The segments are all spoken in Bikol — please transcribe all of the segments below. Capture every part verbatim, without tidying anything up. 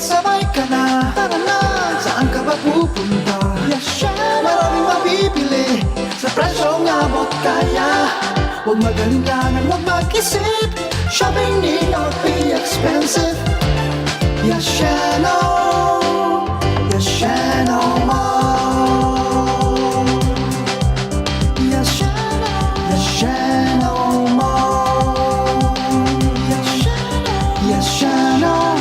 Sabay ka na, tara na, saan ka ba pupunta? Yasha! Maraming mabibili sa presyong abot kaya. Huwag mag-alinlangan, huwag mag-isip. Shopping need not be expensive. Yashano, Yashano Mall. Yashano, Yashano Mall. Yashano, Yashano.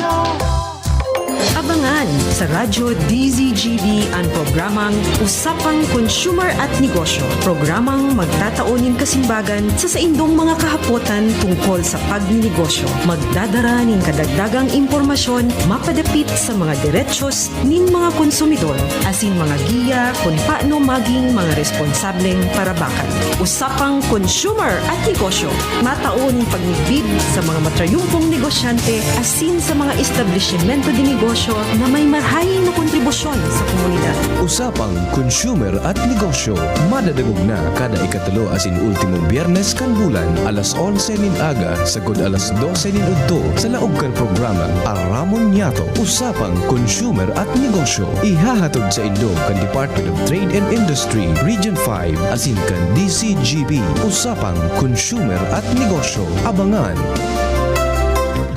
Abangan sa Radyo D Z G B an programang Usapang Consumer at Negosyo, programang magtatao nin kasimbagan sa saindong mga kahapotan tungkol sa pagninegosyo. Magdadara nin kadagdagang impormasyon mapadapit sa mga derechos nin mga konsumidor, asin mga giya kun paano maging mga responsableng parabakan. Usapang Consumer at Negosyo, matao nin pagmidbid sa mga matrayumpong negosyante asin sa mga establisimento de negosyo na may marahay na kontribusyon sa komunidad. Usapang Consumer at Negosyo, madadangog na kada ikatulo asin ultimong Biyernes kan bulan, alas onse nin aga sagkod alas dose nin udto, sa laog kan programang Aramon Niyato, Usapang Consumer at Negosyo. Ihahatod saindo kan Department of Trade and Industry, Region five, asin kan D C G B. Usapang Consumer at Negosyo. Abangan!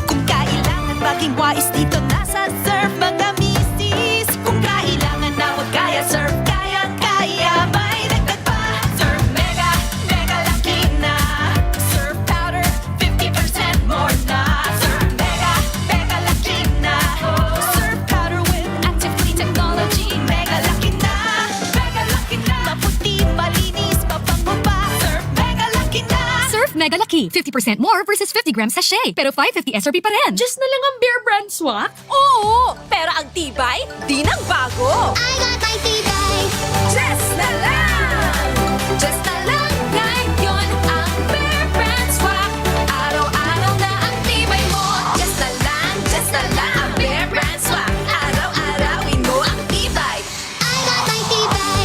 Kung kailangan maging wais, dito na sa Surf, mga misis. Kung kailangan na huwag kaya, Surf kayang-kaya. May dagdag pa, Surf Mega, Mega Lucky na. Surf Powder, fifty percent more na. Surf Mega, Mega Lucky na. Surf Powder with Active Clean Technology. Mega Lucky na, Mega Lucky na. Maputi, malinis, mabango pa. Surf Mega Lucky na. Surf Mega Lucky, fifty percent more versus fifty gram sachet, pero five fifty S R P pa rin. Just na lang ang Bear Brand Swak? Oo, pero ang tibay, di nagbago. I got my tibay. Just na lang! Just na lang ngayon ang Bear Brand Swak. Araw-araw na ang tibay mo. Just na lang, just na lang ang Bear Brand Swak. Araw-arawin mo ang tibay. I got my tibay.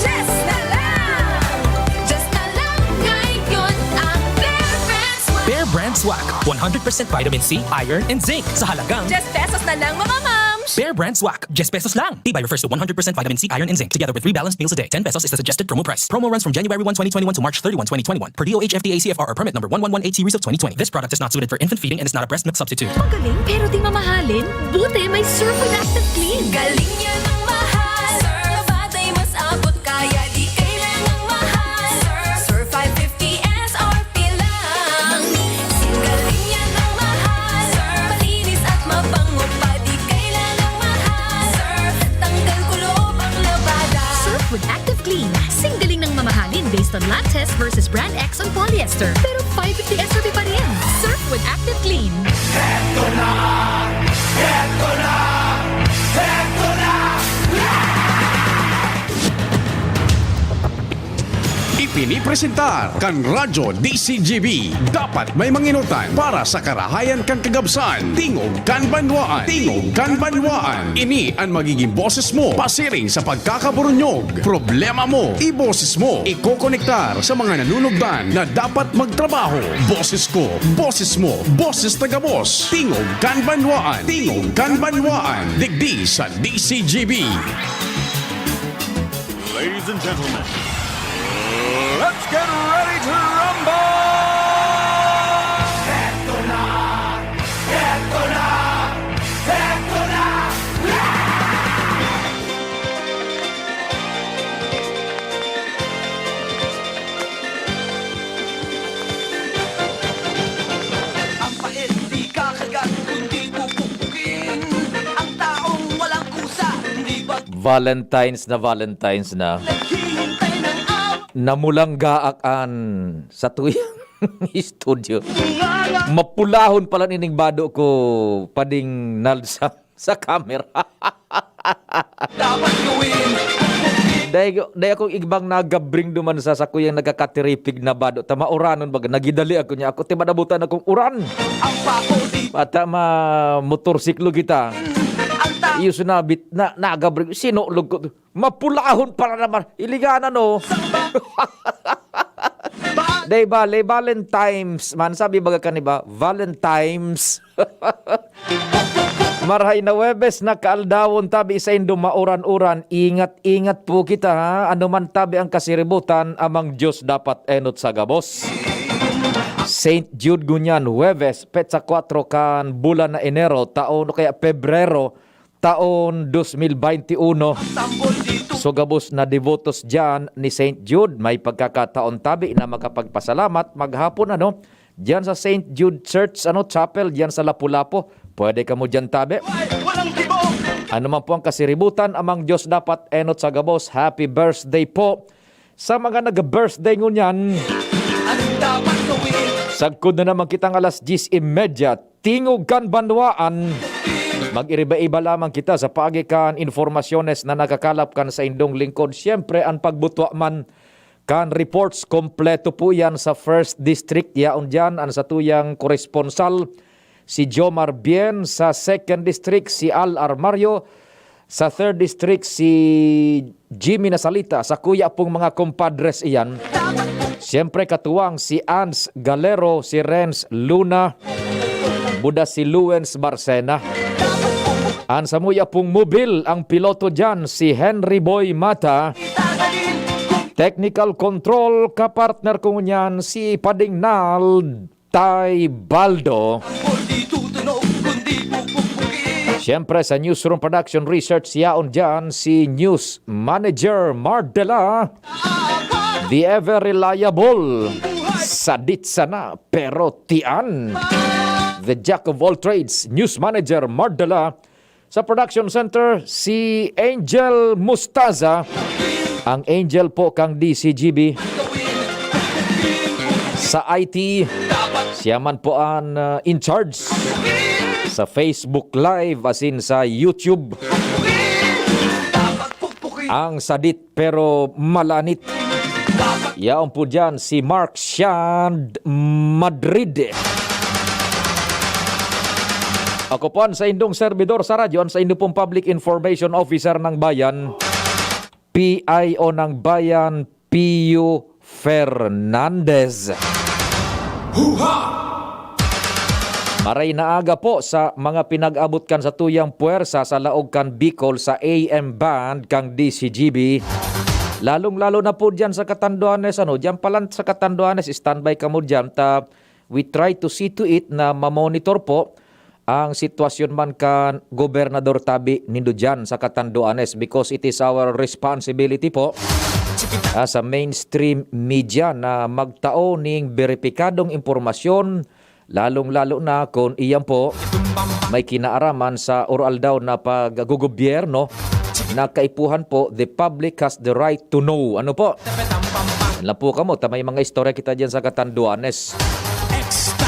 Just na lang! Just na lang ngayon ang Bear Brand Swak. Bear Brand Swak, one hundred percent vitamin C, iron, and zinc sa halagang Diyes pesos na lang, mga mams! Bear Brand Swak, diyes pesos lang. Tibay refers to one hundred percent vitamin C, iron, and zinc, together with three balanced meals a day. Ten pesos is the suggested promo price. Promo runs from January one, twenty twenty-one to March thirty-one, twenty twenty-one, per D O H F D A C F R or permit number one one one eight series of twenty twenty. This product is not suited for infant feeding and is not a breast milk substitute. Magaling pero di mamahalin? Buti may Surf with Active Clean. Galing yan ang mahal. Surf, batay mas abot kaya, di kailangang mahal. Surf, Surf five fifty S R P lang. Singgaling yan ang mahal. Surf, malinis at mabango pa, di kailangang mahal. Surf, tanggal kulob ang labada. Surf with Active Clean. Singgaling ng mamahalin based on lab test versus brand X on polyester. Pero five fifty S R P pa rin. Surf with Active Clean. Heto na! Heto na! Heto na! Ipinipresentar kan Radyo D C G B. Dapat may manginotan para sa karahayan kan kagabsan. Tingog kan banwaan. Tingog kan banwaan. Ini an magiging boses mo pasiring sa pagkakaburunyog. Problema mo, iboses mo. Ikokonektar sa mga nanunugdan na dapat magtrabaho. Boses ko, boses mo, boses tagabos. Tingog kan banwaan. Tingog kan banwaan. Digdi sa D C G B. Ladies and gentlemen, let's get ready to rumble! Heto na! Heto na! Heto na! Ang pait di kakagat, kundi pupukpukin. Ang taong walang kusa, hindi ba Valentine's na, Valentine's na. Naghihintay ng aw- Namulanggaak an satuyang studio. Mapulahon pala nining bado ko, Pading Nalsa, sa camera. Dapat gawin. Dai, dai akong igbang nagabring duman sa sakuyang nagkakatiripig na bado. Ta mauranon baga, nagidali ako niya. Ako, ti madabutan akong uran. Ang pako di Bata ma motorsiklo kita. Ang ta- Iyo sinabit na nagabring, sinulog ko. Mapulahon pala naman. Iliganan, oh. Samba. Ba- Day bale, Valentine's man. Sabi baga ka ni ba? Valentine's. Marhay na Huwebes na kaaldawon tabi saindo mauran-uran. Ingat-ingat po kita, ha. Ano man tabi ang kasiributan, amang Diyos dapat enot sa gabos. Saint Jude ngunyan, Huwebes, petsa kwatro kan bulan na Enero, taon o kaya Pebrero, taon dos mil baynte uno. So gabos na debotos diyan ni Saint Jude, may pagkakataon tabi na makapagpasalamat maghapon, ano, diyan sa Saint Jude Church, ano, Chapel, diyan sa Lapu-Lapu. Pwede kamo diyan tabi. Ano man po ang kasiributan, amang Diyos dapat enot sa gabos. Happy birthday po sa mga nag-birthday ngunyan. Sagkod na naman kitang alas diyes y media, tingog kan banwaan. Mag-iriba-iba lamang kita sa paagi kan informasyones na nakakalap kan saindong lingkod. Siyempre, an pagbutwa man kan reports, kompleto po yan sa First District. Yaon diyan an satuyang koresponsal, si Jomar Bien. Sa Second District, si Al Armario. Sa Third District, si Jimmy Nasalita. Sa kuya pong mga compadres iyan, siyempre, katuwang si Ans Galero, si Renz Luna, buda si Luens Barcena. An samuya pong mobil, ang piloto diyan, si Henry Boy Mata. Technical control, kapartner ko ngunyan, si Pading Nald Tay Baldo. Siyempre, sa Newsroom Production Research, yaon diyan si News Manager Mardela, the ever reliable, sadit sana, pero tian, the jack of all trades, News Manager Mardela. Sa Production Center, si Angel Mustaza, ang angel po kang D C G B. Sa I T, siya man po an, ah, in charge sa Facebook Live, as in sa YouTube. Ang sadit pero malanit. Yaon po diyan si Mark Shand Madrid. Ako po an saindong servidor sa radyo, an saindo pong Public Information Officer ng Bayan, P I O ng Bayan, Pio Fernandez. Maray na aga po sa mga pinag-abot kan satuyang puwersa sa laog kan Bicol sa A M band kan D C G B. Lalong-lalo na po diyan sa Catanduanes, ano, diyan pa lang sa Catanduanes, standby kamo diyan. Ta, we try to see to it na mamonitor po ang sitwasyon man kan gobernador tabi nindo diyan sa Catanduanes, because it is our responsibility po, ah, sa mainstream media na magtao ning beripikadong impormasyon, lalong-lalo na kung iyan po may kinaaraman sa oro-aldaw na paggogobyerno na kaipuhan po, the public has the right to know. Ano po? Yan lang po kamo, ta may mga istorya kita diyan sa Catanduanes.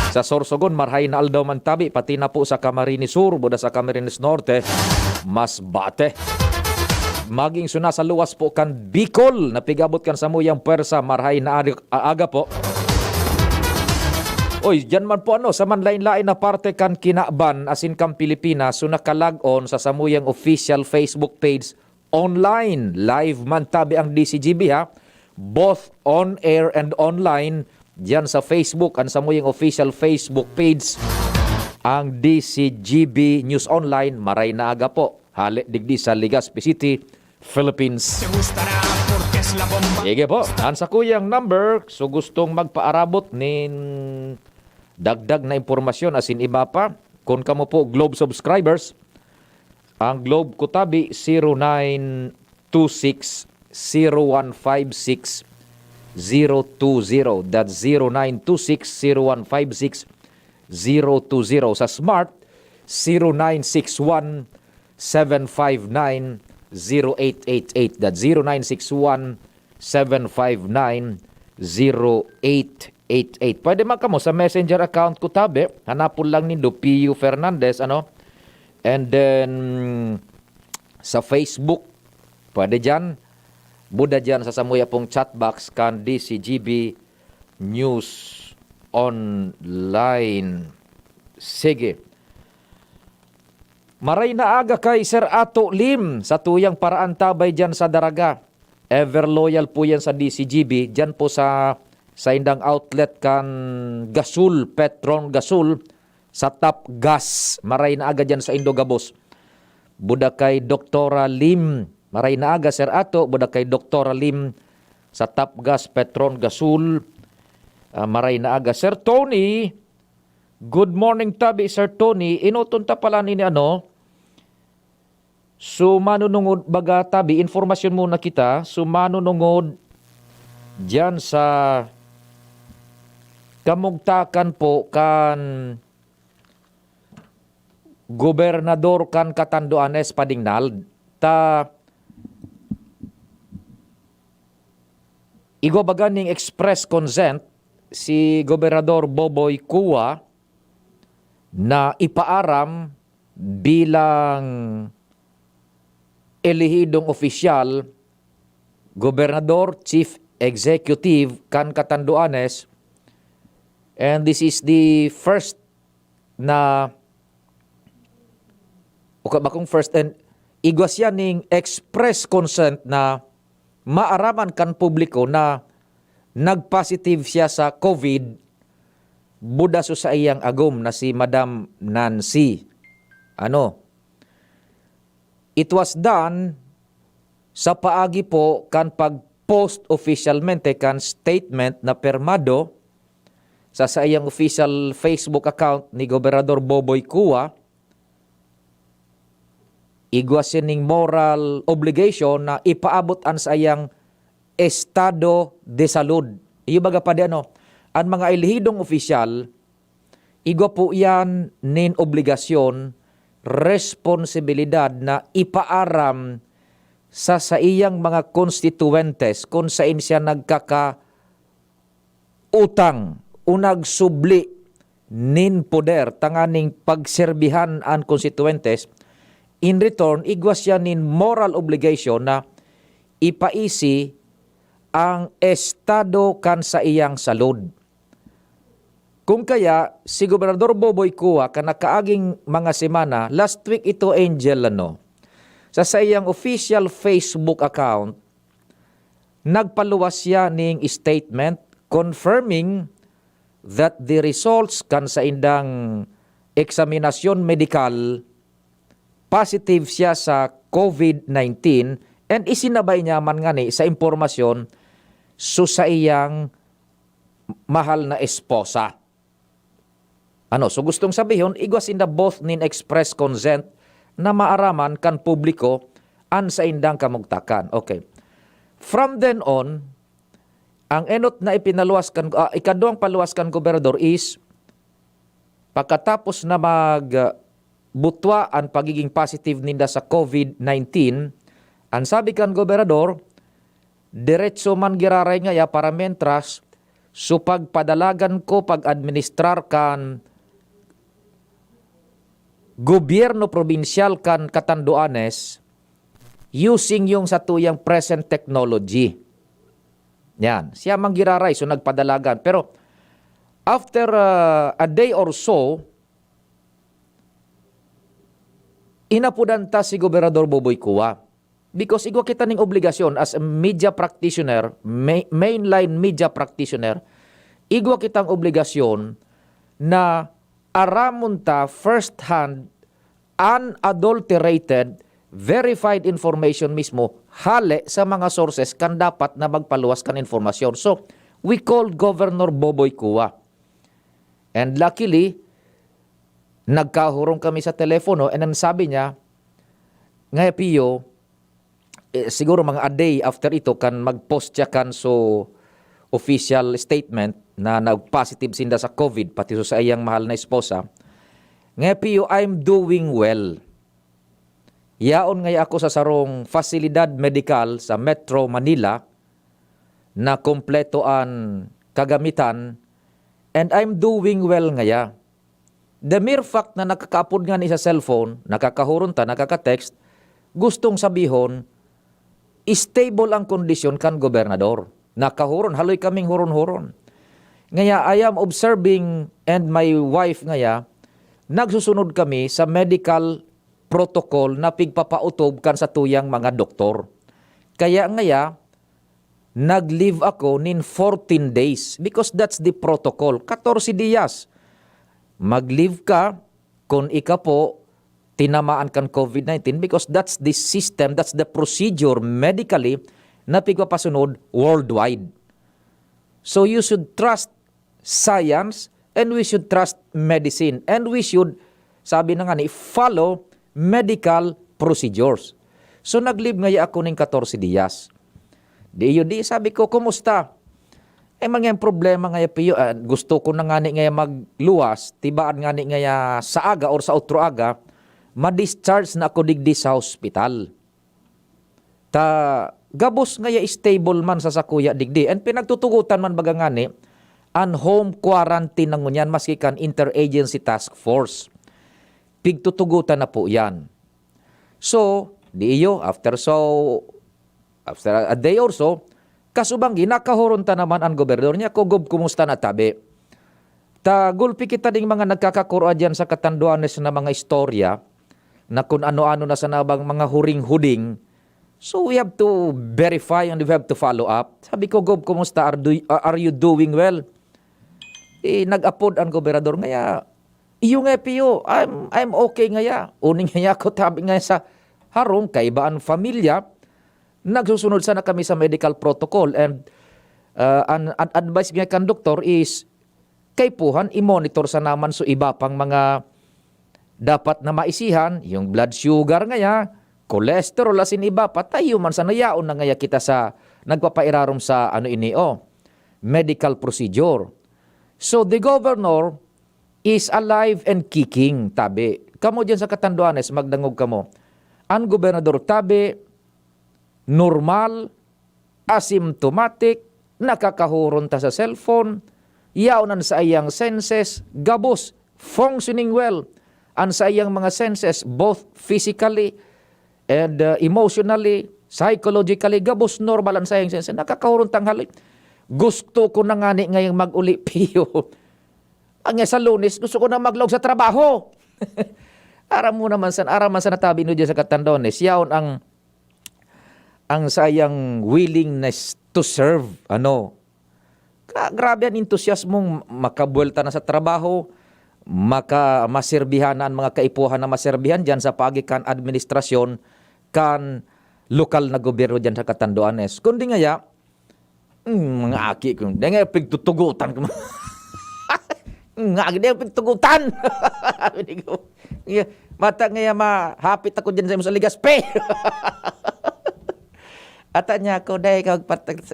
Sa Sorsogon, marhay na aldaw man tabi, pati na po sa Camarines Sur, buda sa Camarines Norte, Masbate. Maging suna sa luwas po kan Bicol, na pig-abot kan samuyang pwersa, marhay na ag-, aga po. Oy, diyan man po, ano, sa manlain-lain na parte kan kinaban, asin kan Pilipinas, so nakalag-on sa samuyang official Facebook page, online. Live man tabi ang D C G B, ha. Both on air and online. Diyan sa Facebook, ang samuyang official Facebook page, ang D C G B News Online, maray na aga po. Hale digdi sa Legazpi City, Philippines. Sige po, ang sakuyang number, so gustong magpaarabot nin dagdag na impormasyon, asin iba pa, kung kamo po Globe subscribers, ang Globe ko tabi, zero nine two six, zero one five six, zero two zero. That's zero nine two six, zero one five six, zero two zero. Sa Smart, zero nine six one, seven five nine, zero eight eight eight. That's zero nine six one, seven five nine, zero eight eight eight. Pwede man kamo sa Messenger account ko tabi, hanapon lang nindo Pio Fernandez, ano? And then, sa Facebook, pwede diyan. Buda diyan sa samuya pong chat box kan D C G B News Online. Sige. Maray na aga kay Sir Ato Lim, sa tuyang paraan tabay diyan sa Daraga. Ever loyal po yan sa D C G B. Diyan po sa, sa indang outlet kan Gasol, Petron Gasol, sa Tapgas. Maray na aga diyan sa Indo gabos. Buda kay Doktora Lim. Maray na aga, Sir Ato. Buda kay Doktora Lim sa Tapgas, Petron Gasul. Ah, maray na aga. Sir Tony, good morning tabi, Sir Tony. Enoton ta pala nini ano? So, manunungod, baga tabi, informasyon muna kita. So, manunungod diyan sa kamugtakan po kan gobernador kan Catanduanes, Padingnald. Ta, igwa baga ning express consent si Gobernador Boboy Cua na ipaaram bilang elehidong opisyal, gobernador, chief executive kan Catanduanes, and this is the first na, o ka-, bakong first, and igwa siya ning express consent na maaraman kan publiko na nag-positive siya sa COVID, buda so saiyang agom na si Madam Nancy. Ano? It was done sa paagi po kan pag-post opisyalmente kan statement na pirmado sa saiyang official Facebook account ni Gobernador Boboy Cua. Igwa sining moral obligation na ipaabot an saiyang estado de salud. Iyo baga pa di ano, an mga elehidong opisyal, igwa po iyan nin obligasyon, responsibilidad na ipaaram sa saiyang mga konstituwentes kun sain siya nagkakautang o nagsubli nin poder tanganing pagserbihan an konstituwentes. In return, igwa siya nin moral obligation na ipaisi ang estado kan saiyang salud. Kung kaya, si Gobernador Boboy Cua, kan nakaaging mga semana, last week ito, Angel, ano, sa saiyang official Facebook account, nagpaluwas siya ning statement confirming that the results kan saindang eksaminasyon medikal, positive siya sa COVID nineteen, and isinabay niya man ngani sa impormasyon so saiyang mahal na esposa. Ano, so gustong sabihon, igwa sinda both nin express consent na maaraman kan publiko an saindang kamugtakan. Okay. From then on, ang enot na ipinaluwas kan, ah, ikaduwang paluwas kan gobernador is pagkatapos na mag, ah, butwa an pagiging positive ninda sa COVID nineteen, an sabi kan gobernador, diretso man giraray ngaya para mentras, so pagpadalagan ko pag-administrar kan gobyerno probinsyal kan Catanduanes using yung satuyang present technology. Yan. Siya man giraray, so nagpadalagan. Pero after, ah, a day or so, inapodan ta si Gobernador Boboy Cua. Because igwa kita ning obligasyon as a media practitioner, ma-, mainline media practitioner, igwa kitang obligasyon na aramon ta first hand, unadulterated, verified information mismo, hale sa mga sources kan dapat na magpaluwas kan informasyon. So, we called Governor Boboy Cua. And luckily, nagkahurong kami sa telepono, and ang sabi niya, "Ngaya, Pio, eh, siguro mga a day after ito, kan mag-post siya kan so official statement na nag-positive sinda sa COVID, pati so saiyang mahal na esposa. Ngaya, Pio, I'm doing well. Yaon ngaya ako sa sarong pasilidad medikal sa Metro Manila na kompleto an kagamitan, and I'm doing well ngaya." The mere fact na nakakaapod ngani sa cellphone, nakakahuron ta, nakaka-text, gustong sabihon, stable ang kondisyon kan gobernador. Nakahuron, haloy kaming huron-huron. Ngaya, I am observing, and my wife ngaya, nagsusunod kami sa medical protocol na pigpapautob kan satuyang mga doktor. Kaya ngaya, nag-leave ako nin fourteen days because that's the protocol. Katorse diyas. mag-leave ka kung ika po tinamaan kan COVID nineteen, because that's the system, that's the procedure medically na pigpapasunod worldwide. So you should trust science and we should trust medicine and we should, sabi na nga ni, follow medical procedures. So nag-leave ngaya ako ning katorse diyas. Di iyo, di sabi ko, "Kumusta?" Eh, mga problema ngaya, Pio, ah, gusto ko na ngani ngaya magluwas, tibaan ngani ngaya sa aga or sa otro aga, ma-discharge na ako digdi sa hospital. Ta gabos ngaya stable man sa sakuya digdi, and pinagtutugotan man baga ngani an home quarantine na ngunyan maski kan interagency task force. Pigtutugotan na po yan. So, di iyo, after so, after a day or so, kasubanggi, nakahoron ta naman an gobernador niya, "Ko, Gob, kumusta na tabi?" Ta gulpi kita ding mga nagkakakoroa diyan sa Catanduanes na mga istorya na kun ano-ano na sana bang mga huring-huding. So we have to verify and we have to follow up. Sabi ko, "Gob, kumusta? Are, do, are you doing well?" Eh, nag-apod ang gobernador. Ngaya, "Iyo nga, Pio, I'm, I'm okay ngaya." Uning ngaya ako tabi ngaya sa harong, kaiba ang familia. Nagsusunod sana kami sa medical protocol and, ah, an, an advice nga kan doktor is, kaipuhan, i-monitor sana man so iba pang mga dapat na maisihan, yung blood sugar ngaya, cholesterol, asin iba pa, ta iyo man sana yaon na ngaya kita sa nagpapairarom sa ano ini, oh, medical procedure. So, the governor is alive and kicking, tabi. Kamo diyan sa Catanduanes, magdangog kamo. Ang gobernador tabi, normal, asymptomatic, nakakahoron ta sa cellphone, yaon an saiyang senses, gabos, functioning well, an saiyang mga senses, both physically and, uh, emotionally, psychologically, gabos normal an saiyang senses. Nakakahoron tanghali. Gusto ko na ngani ngayang mag-uli, Pio. Ang sa Lunes, gusto ko na maglaog sa trabaho. Aram mo naman san, aram man sa natabi no diyan sa Catanduanes, yaon ang, ang sayang willingness to serve, ano. Ka-, grabe an entusiasmong makabuwelta na sa trabaho, maka-, maserbihan na an mga kaipuhan na maserbihan diyan sa paagi kan administrasyon kan lokal na gobyerno diyan sa Catanduanes. Kundi ngaya, hmm, mga aki ko, dai nga pigtutugutan ko. Mga aki, dai pigtugutan. Sabi ko, "Iya, mata ngaya mahapit ako diyan sa imo sa Legazpi." Ata niya ako, "Dai ka magpatag-,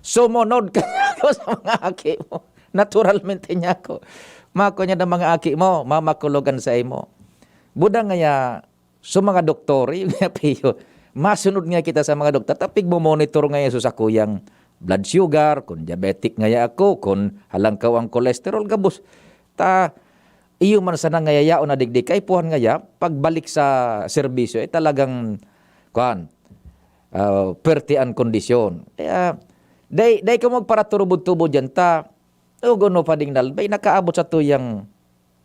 sumunod ka niya ako sa mga aki mo." Naturalmente niya ako. Mako niya na mga aki mo, mamakulogan sa imo. Buda ngaya, so, mga doktor, yun nga, Pio, masunod nga kita sa mga doktor, ta pigmo-monitor nga yan, so, sakuyang blood sugar, kung diabetic ngaya ako, kung halangkaw ang cholesterol, gabos. Ta, iyo man sana ngaya yaon na digdi, kaipuhan ngaya, pagbalik sa serbisyo, eh, talagang, kuwan, ah, perte an kondisyon. Kaya, dai, dai ka magparaturubod-tubod yan, ta, o, guno pa ding nalbay, nakaabot sa tuyang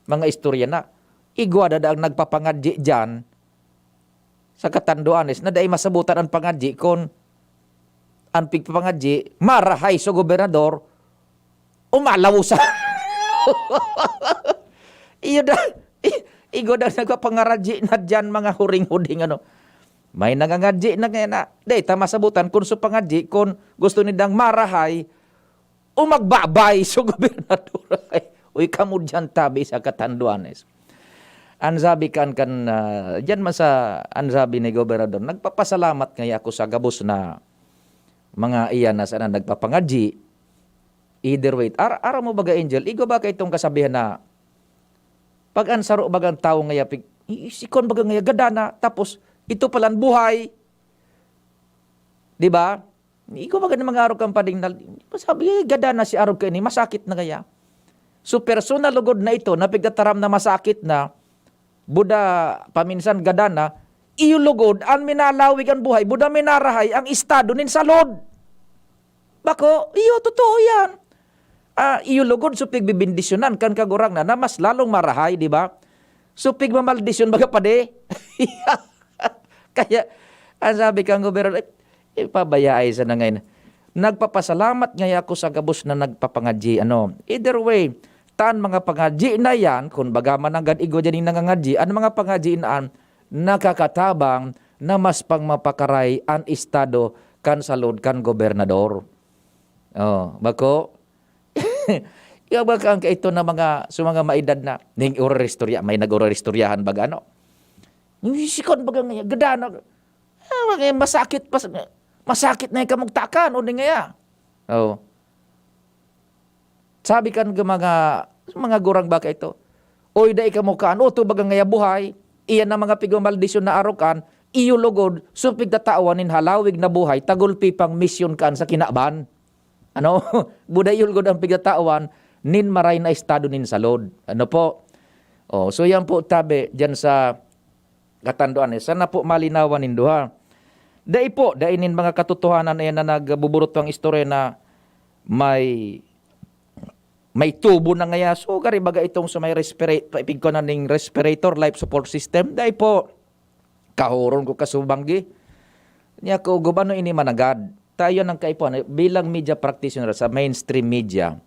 mga istorya na igwa dada ang nagpapangadyi diyan sa Catanduanes na dai masabutan an pangadyi kun an pigpapangadyi marahay sa gobernador o malawosan. Iyo da, i-, igwa da nagpapangaradyi na diyan, mga huring-huding, ano. May nangangadyi na ngayon na, dai ta masabutan kun sa pangadyi kun gusto nindang marahay o magbabay sa gobernador. Ay, uy, kamo diyan tabi sa Catanduanes. An sabi kan, kan, ah, diyan man sa, an sabi ni gobernador, "Nagpapasalamat ngaya ako sa gabos na mga iyan na sana nagpapangadyi." Either way, ar-, aram mo baga, Angel, igwa ba kaitong kasabihan na pag an saro bagang tawo ngaya pig-, i-, i-, si kon baga ngaya gadana, tapos ito palan buhay. Di ba? Igwa baga na mga arog kan padingnal. Sabi, "Eh, gadan na si arog kaini, masakit na kaya?" So, personal lugod na ito, na pigtataram na masakit na, buda paminsan gadan na, iyo lugod, an minalawig an buhay, buda minarahay ang estado nin salud. Bako, iyo, totoo yan. Ah, iyo lugod, so pigbibindisyonan kan Kagurangnan na mas lalong marahay, di ba? So, pigmamaldisyon baga padi. Kaya, ang sabi kang gobernador, "Eh, ipabayaay sa na ngayon. Nagpapasalamat ngaya ako sa gabos na nagpapangadyi." Ano, either way, Tan mga pangadyi na yan, kun baga man nanggad igwa diyan nangangadyi, an mga pangadyi na an nakakatabang na mas pang mapakaray an estado kan salud kan gobernador. Oh, bako? Yung baka ang kaito na mga, sa mga maedad na, ning ororistorya, may nag-ororistoryahan baga, ano? Yung sikon baga nga, gadana, ah, mga masakit, pas-, masakit na yung kamugtakan, o di nga ya. Oh. Sabi kan ga-, mga, mga gurang baka ito, "Oy, dai kamo kaan, oto baga ngaya buhay, iyan ang mga pigmamaldisyon na arokan, iyo lugod, so pigtatawan nin halawig na buhay, tagulpi pang misyon kaan sa kinaban." Ano? Buday iyo lugod ang pigtatawan nin maray na estado nin salod. Ano po? Oh, so yan po, tabi, dyan sa katanduan, eh. Sana po malinawan nindo, ha. Dai po, dai nin mga katotohanan na yan na nagbuburot ang istorya na may, may tubo na ngaya. So, gari baga itong sa may respira-, paipig ko na ning respirator, life support system. Dai po, kahoron ko kasubanggi. Niya ko, gubano ini managad. Tayo ng kaipuhan, eh, bilang media practitioner sa mainstream media,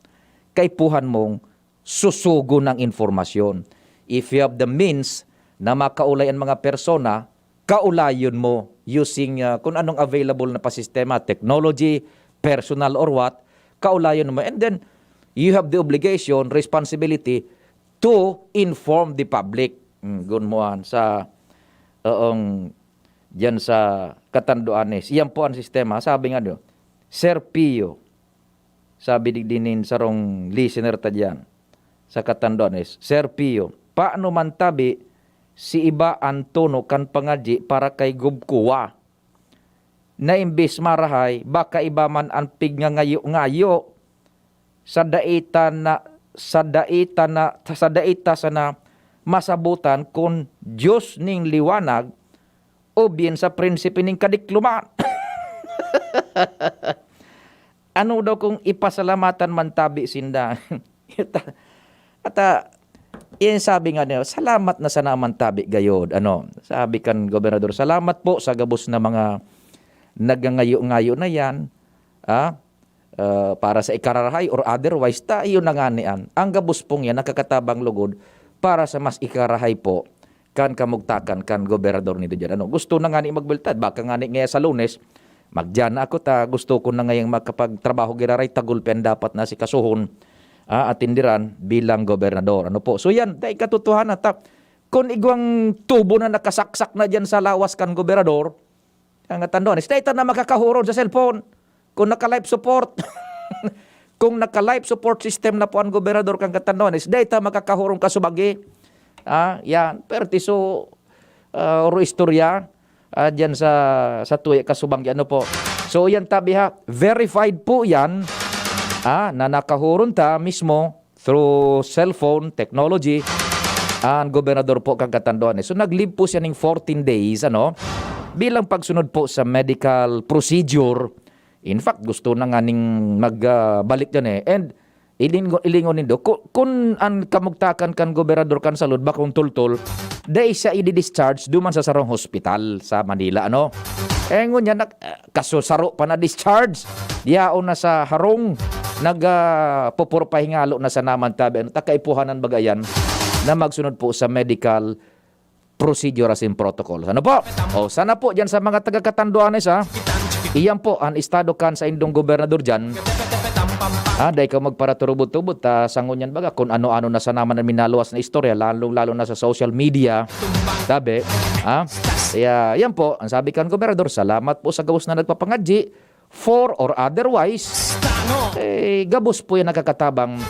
kaipuhan mong susugo ng informasyon. If you have the means na makaulay ang mga persona, kaulayon mo using, ah, kung anong available na pa sistema, technology, personal or what, kaulayon mo. And then, you have the obligation, responsibility to inform the public. Hmm, gun mo an sa, oong, diyan sa Catanduanes. Iyan po ang sistema. Sabi nga niyo, Sir Pio, sabi digdi nin sarong listener ta diyan sa Catanduanes, "Sir Pio, paano man tabi si iba an tono kan pangadyi para kay Gubkuwa? Na imbes marahay, baka iba man an pigngangayo-ngayo. Sa daita na, sa daita na, sa daita sana masabutan kun Dios ning liwanag o bien sa prinsipe ning kadikloman." Ano daw kung ipasalamatan man tabi sinda? Ata, ata, yan sabi nga niya, "Salamat na sana man tabi gayod." Ano? Sabi kan gobernador, "Salamat po sa gabos na mga nagangayo-ngayo na yan, ah, ah, para sa ikararahay or otherwise, ta, iyo na nga ni an. Ang gabos pong yan, nakakatabang lugod para sa mas ikarahay po kan kamugtakan kan gobernador nindo diyan." Ano, gusto na nga ni magbiltad, baka nga ni ngaya sa Lunes, magdiyan na ako ta, gusto ko na ngayang makapagtrabaho giraray, tagulpi an dapat na si kasuhon, ah, atindiran bilang gobernador. Ano po? So yan, dai katotohanan ta. Kun igwang tubo na nakasaksak na diyan sa lawas kan gobernador, kan Catanduanes, dai ta na makakahuron sa cellphone. Kung naka-life support, kung naka-life support system na po ang gobernador kan Catanduanes, dai ta makakahuron kasubagi. Ah, yan. Perti so, ah, oro istorya, ah, diyan sa, sa tuya kasubagi. Ano po? So, yan tabi ha. Verified po yan, ah, na nakahuron ta mismo through cellphone technology, ang gobernador po kan Catanduanes. So, nag-leave po siya ning fourteen days, ano, bilang pagsunod po sa medical procedure. In fact, gusto na nga ning mag, ah, balik dyan eh. And ilingo-, ilingon nindo, ku-, kun an kamugtakan kan gobernador kan salud bakong tultol, dai siya i-discharge duman sa sarong hospital sa Manila, ano? Eh, ngunyan, nak-, ah, kaso saro pa na discharge, yaon na sa harong, nag, ah, pupurpahingalo na sa naman tabi, ano, ta kaipuhanan baga yan na magsunod po sa medical procedure as in protocols. Ano po? O, sana po dyan sa mga taga Catanduanes, ha? Iyan po ang estado kan sa indong gobernador dyan. Ah, dai ka magparaturubod-tubod, ta sa ngunyan baga, kung ano-ano na sa naman ang minaluwas na istorya, lalong-lalo na sa social media. Tabi, ha? Kaya, yan po, ang sabi kan gobernador, "Salamat po sa gabos na nagpapangadyi." For or otherwise, eh, gabos po yan nakakatabang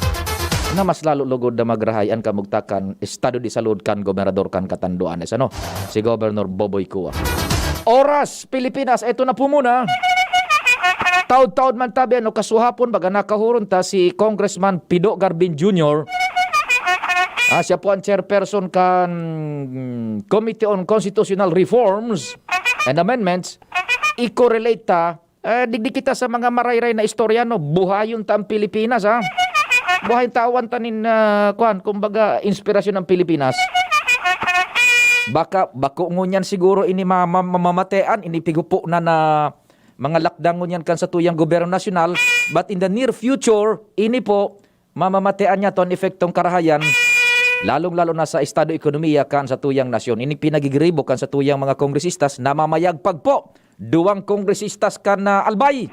na mas lalo lugod na magrahay an kamugtakan, estado de salud kan gobernador kan Catanduanes, ano, si Governor Boboy Cua. Oras, Pilipinas, eto na po muna. Taod-taod man tabi, ano, kasuhapon, baga nakahuron ta si Congressman Pido Garbin Junior. Ah, siya po ang chairperson kan Committee on Constitutional Reforms and Amendments. I-correlate ta, eh, digdi kita sa mga marayray na istorya, no? Buhayon ta ang Pilipinas, ha? Buhayon ta, awan ta nin, ah, kwan, kumbaga, inspirasyon ng Pilipinas. Baka, bako ngunyan siguro ini ma-, ma-, mamamatean, ini pigupo na na mga lakdang ngunyan kan sa tuyang gobyerno nasyonal, but in the near future, ini po, mamamatean niya ton epektong karahayan, lalong-lalo na sa estado ekonomiya kan satuyang nasyon. Ini pinagigiribo kan satuyang mga kongresistas na mamayagpag po. Duwang kongresistas kan, ah, Albay.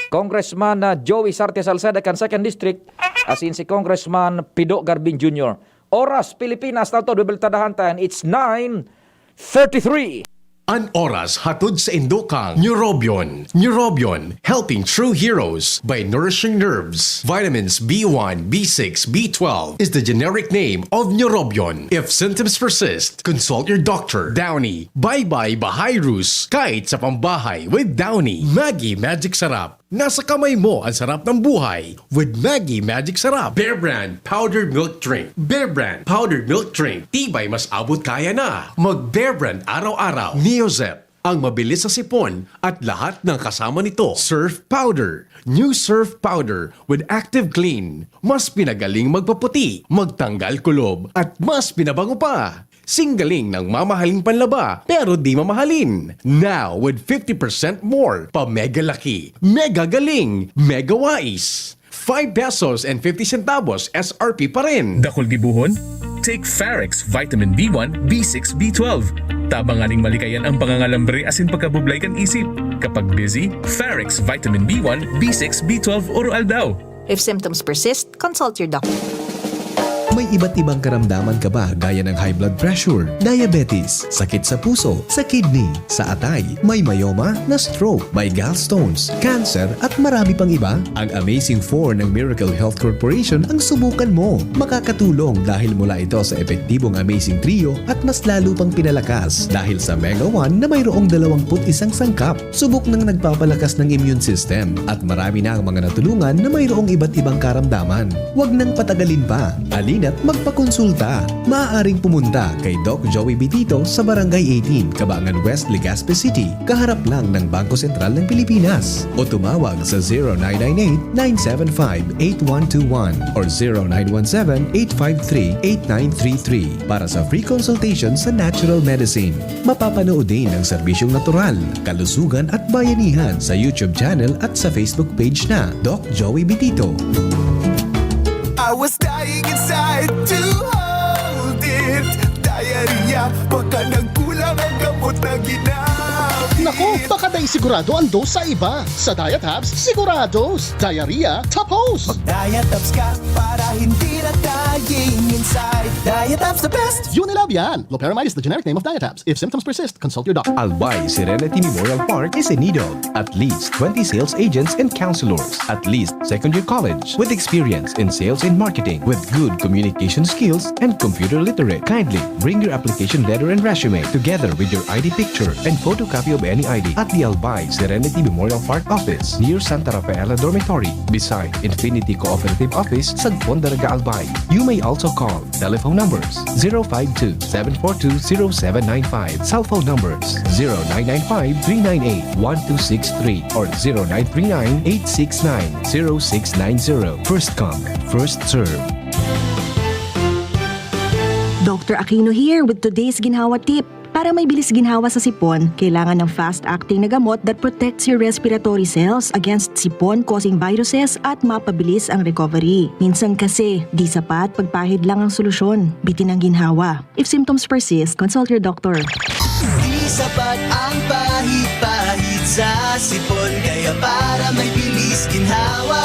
Congressman, ah, Joey Sarte Salceda kan Second District, asin si Congressman Pido Garbin Junior. Oras, Pilipinas, na ito, Bibeltadahan tayo. It's nine thirty-three. An oras hatod sa indokang Neurobion. Neurobion, helping true heroes by nourishing nerves. Vitamins B one, B six, B twelve is the generic name of Neurobion. If symptoms persist, consult your doctor. Downy, bye-bye bahayrus, kahit sa pambahay with Downy. Maggi Magic Sarap. Nasa kamay mo ang sarap ng buhay with Maggi Magic Sarap. Bear Brand Powdered Milk Drink. Bear Brand Powdered Milk Drink. Tibay mas abot kaya na. Mag Bear Brand araw-araw. Neozep, ang mabilis sa sipon at lahat ng kasama nito. Surf Powder. New Surf Powder with Active Clean. Mas pinagaling magpaputi, magtanggal kulob, at mas pinabango pa. Singgaling ng mamahaling panlaba, pero di mamahalin. Now, with fifty percent more, pa mega laki, mega galing, mega wais. Five pesos and fifty centavos S R P pa rin. Dakul gibohon? Take Farex Vitamin B one, B six, B twelve. Tabang nganing malikayan ang pangangalambre asin pagkabublay kan isip. Kapag busy, Farex Vitamin B one, B six, B twelve oro-aldaw. If symptoms persist, consult your doctor. May iba't ibang karamdaman ka ba, gaya ng high blood pressure, diabetes, sakit sa puso, sa kidney, sa atay, may myoma, na stroke, may gallstones, cancer, at marami pang iba? Ang Amazing Four ng Miracle Health Corporation ang subukan mo. Makakatulong dahil mula ito sa epektibong Amazing Trio at mas lalo pang pinalakas dahil sa Mega One na mayroong dalawampu't isang sangkap. Subok nang nagpapalakas ng immune system at marami na ang mga natulungan na mayroong iba't ibang karamdaman. Huwag nang patagalin pa. Halina't magpakonsulta. Maaaring pumunta kay Doc Joey Bitito sa Barangay eighteen, Cabangan West, Legazpi City, kaharap lang ng Bangko Sentral ng Pilipinas. O tumawag sa zero nine nine eight, nine seven five, eight one two one or zero nine one seven, eight five three, eight nine three three para sa free consultation sa natural medicine. Mapapanood din ang serbisyong natural, kalusugan at bayanihan sa YouTube channel at sa Facebook page na Doc Joey Bitito. I was dying inside to hold it. Diarrhea, baka nagkulang ang gamot na ginamit. Naku, baka dai sigurado ang dose sa iba. Sa Diet Hubs, sigurados. Diarrhea, tapos. Mag Diet Hubs ka para hindi na dying inside. Diet Hubs the best! Unilab yan! Loperamide is the generic name of Diet Hubs. If symptoms persist, consult your doctor. Albay Serenity Memorial Park is in need of at least twenty sales agents and counselors, at least second year college, with experience in sales and marketing, with good communication skills and computer literate. Kindly bring your application letter and resume together with your I D picture and photocopy of any I D at the Albay Serenity Memorial Park Office near Santa Rafaela Dormitory, beside Infinity Cooperative Office, Sagpon, Daraga, Albay. You may also call. Telephone numbers: zero five two, seven four two, zero seven nine five. Cell phone numbers: zero nine nine five, three nine eight, one two six three or zero nine three nine, eight six nine, zero six nine zero. First come, first serve. Doctor Aquino here with today's ginhawa tip. Para may bilis ginhawa sa sipon, kailangan ng fast-acting na gamot that protects your respiratory cells against sipon-causing viruses at mapabilis ang recovery. Minsan kasi, di sapat pagpahid lang ang solusyon. Bitin ang ginhawa. If symptoms persist, consult your doctor. Di sapat ang pahid-pahid sa sipon, kaya para may bilis ginhawa,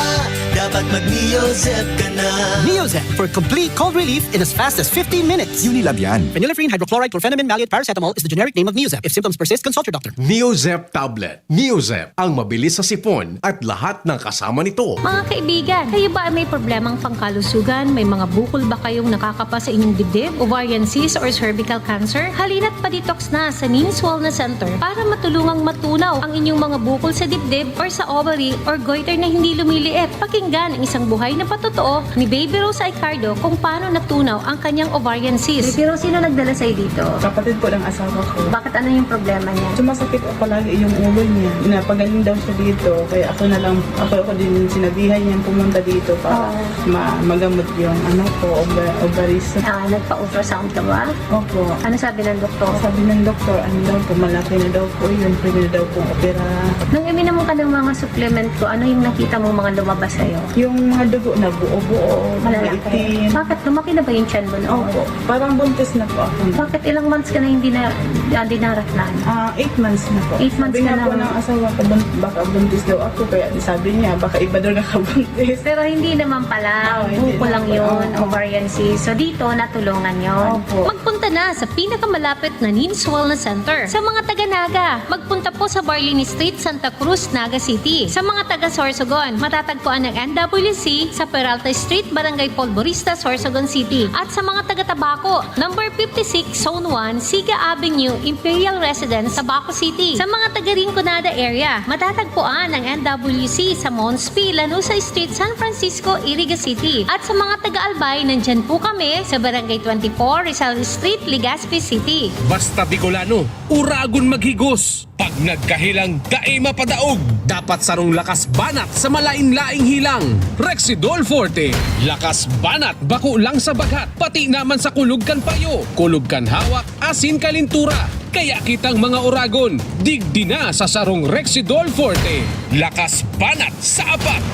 dapat mag-Neozep ka na. Neozep for complete cold relief in as fast as fifteen minutes. Unilab yan. Phenylephrine hydrochloride chlorphenamine maleate paracetamol is the generic name of Neozep. If symptoms persist, consult your doctor. Neozep tablet. Neozep, ang mabilis sa sipon at lahat ng kasama nito. Mga kaibigan, kayo ba ay may problemang pangkalusugan? May mga bukol ba kayong nakakapa sa inyong dibdib, ovarian cyst or cervical cancer? Halina't pa-detox na sa Nims Wellness Center para matulungang matunaw ang inyong mga bukol sa dibdib or sa ovary or goiter na hindi lumiliit. Pakinggan ang isang buhay na patotoo ni Baby Rose Aicardo kung paano natunaw ang kanyang ovarian cyst. Baby Rose, sino nagdala sa'yo dito? Kapatid po ng asawa ko. Bakit, ano yung problema niya? Sumasakit palagi yung ulo niya. Napagaling daw siya dito. Kaya ako na lang, ako, ako din sinabihan niyang pumunta dito para Oo. ma-, magamot yung ano ko, ova-, ovaries. Ah, nagpa-ultrasound ka ba? Opo. Ano sabi ng doktor? Sabi ng doktor, ano daw po, malaki na daw po yun. Pwede na daw po opera. Nung uminom ka ng mga supplement ko, ano yung nakita mong mga lumabas sa'yo? Yung mga dugo na buo-buo, Malalaki. maitim. Bakit? Lumaki na ba yung tiyan mo noon? Opo, parang buntis na po ako. Bakit ilang months ka na hindi na ah, dinaratnan? Ah, eight months na po. Eight months Sabi ka nga na. po ng asawa ko, bun- baka buntis daw ako, kaya di sabi niya, baka iba daw nakabuntis. Pero hindi naman pala, Ah, hindi buko lang naman pala. Yun, ovarian cyst. So dito, natulungan yon. Opo. Magpunta na sa pinakamalapit na NIMS Wellness Center. Sa mga taga Naga, magpunta po sa Barlini Street, Santa Cruz, Naga City. Sa mga taga Sorsogon, matatagpuan ang N W C sa Peralta Street, Barangay Polvorista, Sorsogon City. At sa mga taga Tabaco, number fifty-six, Zone one, Siga Avenue, Imperial Residence, Tabaco City. Sa mga taga Rinconada area, matatagpuan ang N W C sa Mons P, Lanusa Street, San Francisco, Iriga City. At sa mga taga Albay, nandyan po kami sa Barangay twenty-four, Rizal Street, Legazpi City. Basta Bicolano, uragon maghigos. Pag nagkahilang, dai mapadaog. Dapat sarong lakas banat sa malain-laing hilang. Rexidol Forte. Lakas banat bako lang sa bagat, pati naman sa kulog kan payo, kulog kan hawak, asin kalintura. Kaya kitang mga uragon, digdi na sa sarong Rexidol Forte. Lakas banat sa apat.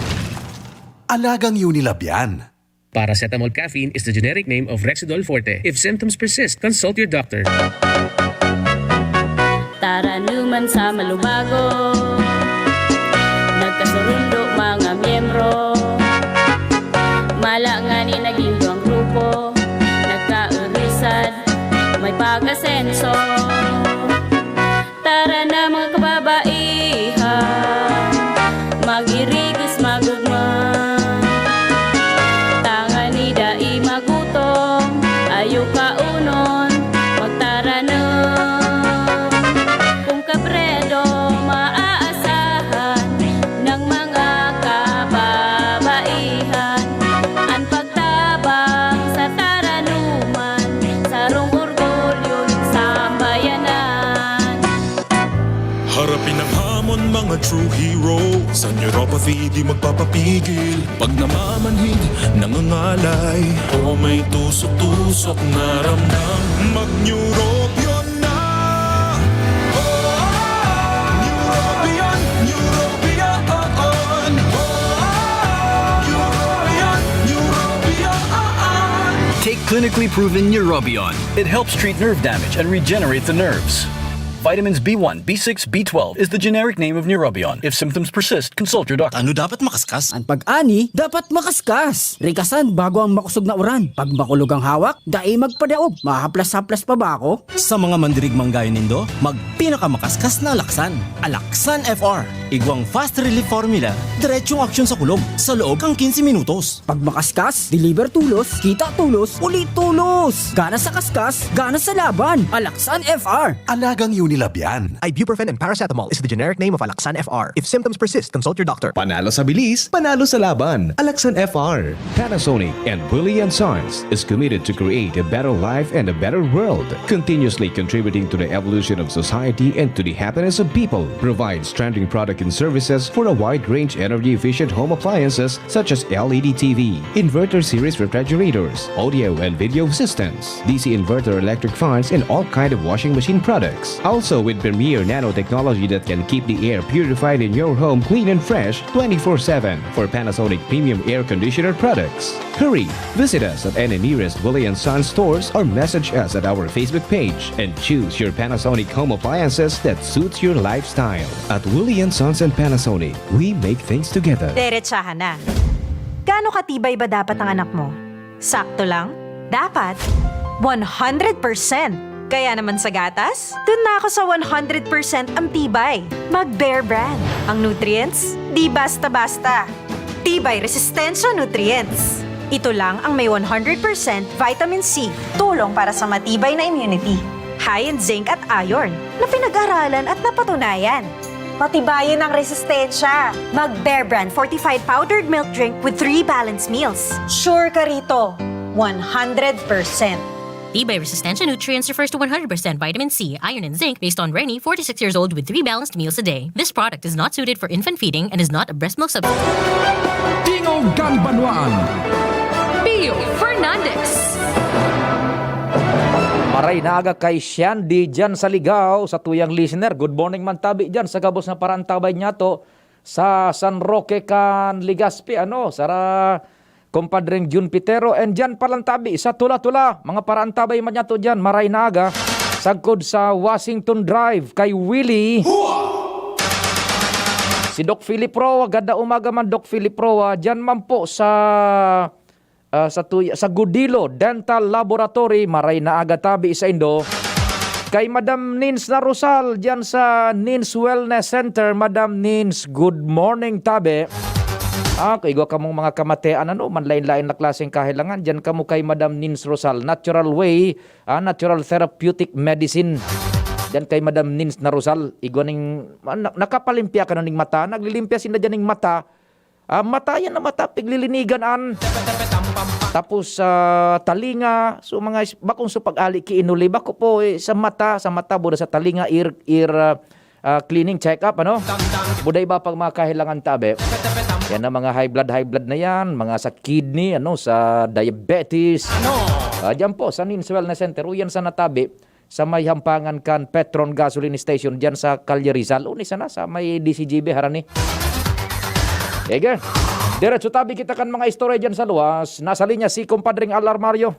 Alagang Unilab yan. Paracetamol caffeine is the generic name of Rexidol Forte. If symptoms persist, consult your doctor. Taranuman sa malubago, nagkasurundo mga miyembro. Mala ngani naging duwang grupo, nagkaurisan, may pag-asenso. Tara na mga kababaihan, mag-irigos magugma. Tangan ni dai magutom, ayo kaunon, magtaranom. Kung kabredo maaasahan ng mga kababaihan, an pagtabang sa taranuman, sarong orgulyo nin sambayanan. Harapin ang hamon, mga true hero. Sa neuropathy, di magpapapigil. Pag namamanhid, nangangalay, o may tusok-tusok na ramdam, mag-Neurobion na. Oh, Neurobion, Neurobion. Oh, Neurobion, Neurobion. Take clinically proven Neurobion. It helps treat nerve damage and regenerate the nerves. Vitamins B one, B six, B twelve is the generic name of Neurobion. If symptoms persist, consult your doctor. Ano dapat makaskas? An pag-ani dapat makaskas. Rikasan bago ang makosog na uran. Pag makulog ang hawak, dai magpadaog. Mahaplas-haplas pa ba ako? Sa mga mandirigmang gaya nindo, magpinakamakaskas na alaksan. Alaksan F R. Igwang fast relief formula, diretsong aksyon sa kulog, sa loob kan quince minutos. Pag makaskas, deliver tulos, kita tulos, uli tulos. Gana sa kaskas, gana sa laban. Alaksan F R. Alagang Unilab yan. Ibuprofen and paracetamol is the generic name of Alaxan F R. If symptoms persist, consult your doctor. Panalo sa bilis, panalo sa laban. Alaxan F R. Panasonic and Willie and Sons is committed to create a better life and a better world, continuously contributing to the evolution of society and to the happiness of people. Provides trending product and services for a wide range energy-efficient home appliances such as L E D T V, inverter series refrigerators, audio and video systems, D C inverter electric fans, and all kind of washing machine products. Also with premier nanotechnology that can keep the air purified in your home clean and fresh twenty-four seven for Panasonic premium air conditioner products. Hurry! Visit us at any nearest Willie and Sons stores or message us at our Facebook page and choose your Panasonic home appliances that suits your lifestyle. At Willie and Sons and Panasonic, we make things together. Derechahan na. Gaano katibay ba dapat ang anak mo? Sakto lang? Dapat? One hundred percent! Kaya naman sa gatas, dun na ako sa one hundred percent ang tibay. Mag Bear Brand. Ang nutrients, di basta-basta. Tibay Resistensya Nutrients. Ito lang ang may one hundred percent vitamin C. Tulong para sa matibay na immunity. High in zinc at iron na pinag-aralan at napatunayan. Patibayin ang resistensya. Mag Bear Brand fortified powdered milk drink with three balanced meals. Sure ka rito, one hundred percent. Tibay Resistensya Nutrients refers to one hundred percent vitamin C, iron, and zinc based on Reni, forty-six years old with three balanced meals a day. This product is not suited for infant feeding and is not a breast milk substitute. Tingog kan Banwaan. Pio Fernandez. Maray na aga kay Shandy dyan sa Ligao, sa tuyang listener. Good morning man tabi dyan sa gabos na parantabay niyato. sa San Roque kan Legazpi, ano, sara Compadreng Jun Pitero, and dyan palang tabi sa Tula-Tula, mga paraantabay man yato dyan, maray na aga, sagkod sa Washington Drive kay Willie. Si Doc Philip Roa, ganda umaga man, Doc Philip Roa, dyan man po sa ah, sa tuya, sa Gudilo Dental Laboratory, maray na aga tabi sa indo. Kay Madam Nins na Rosal, diyan sa Nins Wellness Center, Madam Nins, good morning, tabi. Ah, kung igwa kamong mga kamatean, ano, manlain-lain na klaseng kahilangan, diyan kamo kay Madam Nins Rosal, natural way, ah, natural therapeutic medicine. Diyan kay Madam Nins na Rosal, igwa ning, ah, na-, nakapalimpya ka na ning mata, naglilimpya sinda diyan ning mata, Ah, mata yan na mata, piglilinigan an. Tapos sa talinga, so mga is-, bakong sa pag-ali ki inuli, bako po, eh, sa mata, sa mata, buda sa talinga, ear, ear, ah, ah, cleaning check-up, ano? Buda iba pang mga kahilangan tabi. Yan ang mga high blood, high blood na yan, mga sa kidney, ano, sa diabetes. Ah, diyan po, sa Nins Wellness Center, o yan sa natabi. Sa may hampangan kan Petron Gasoline Station diyan sa Calle Rizal. Uni sana sa may D C G B, harani. Sige. Diretso tabi kita kan mga istorya diyan sa luwas. Nasa linya si Compadring Al Armario.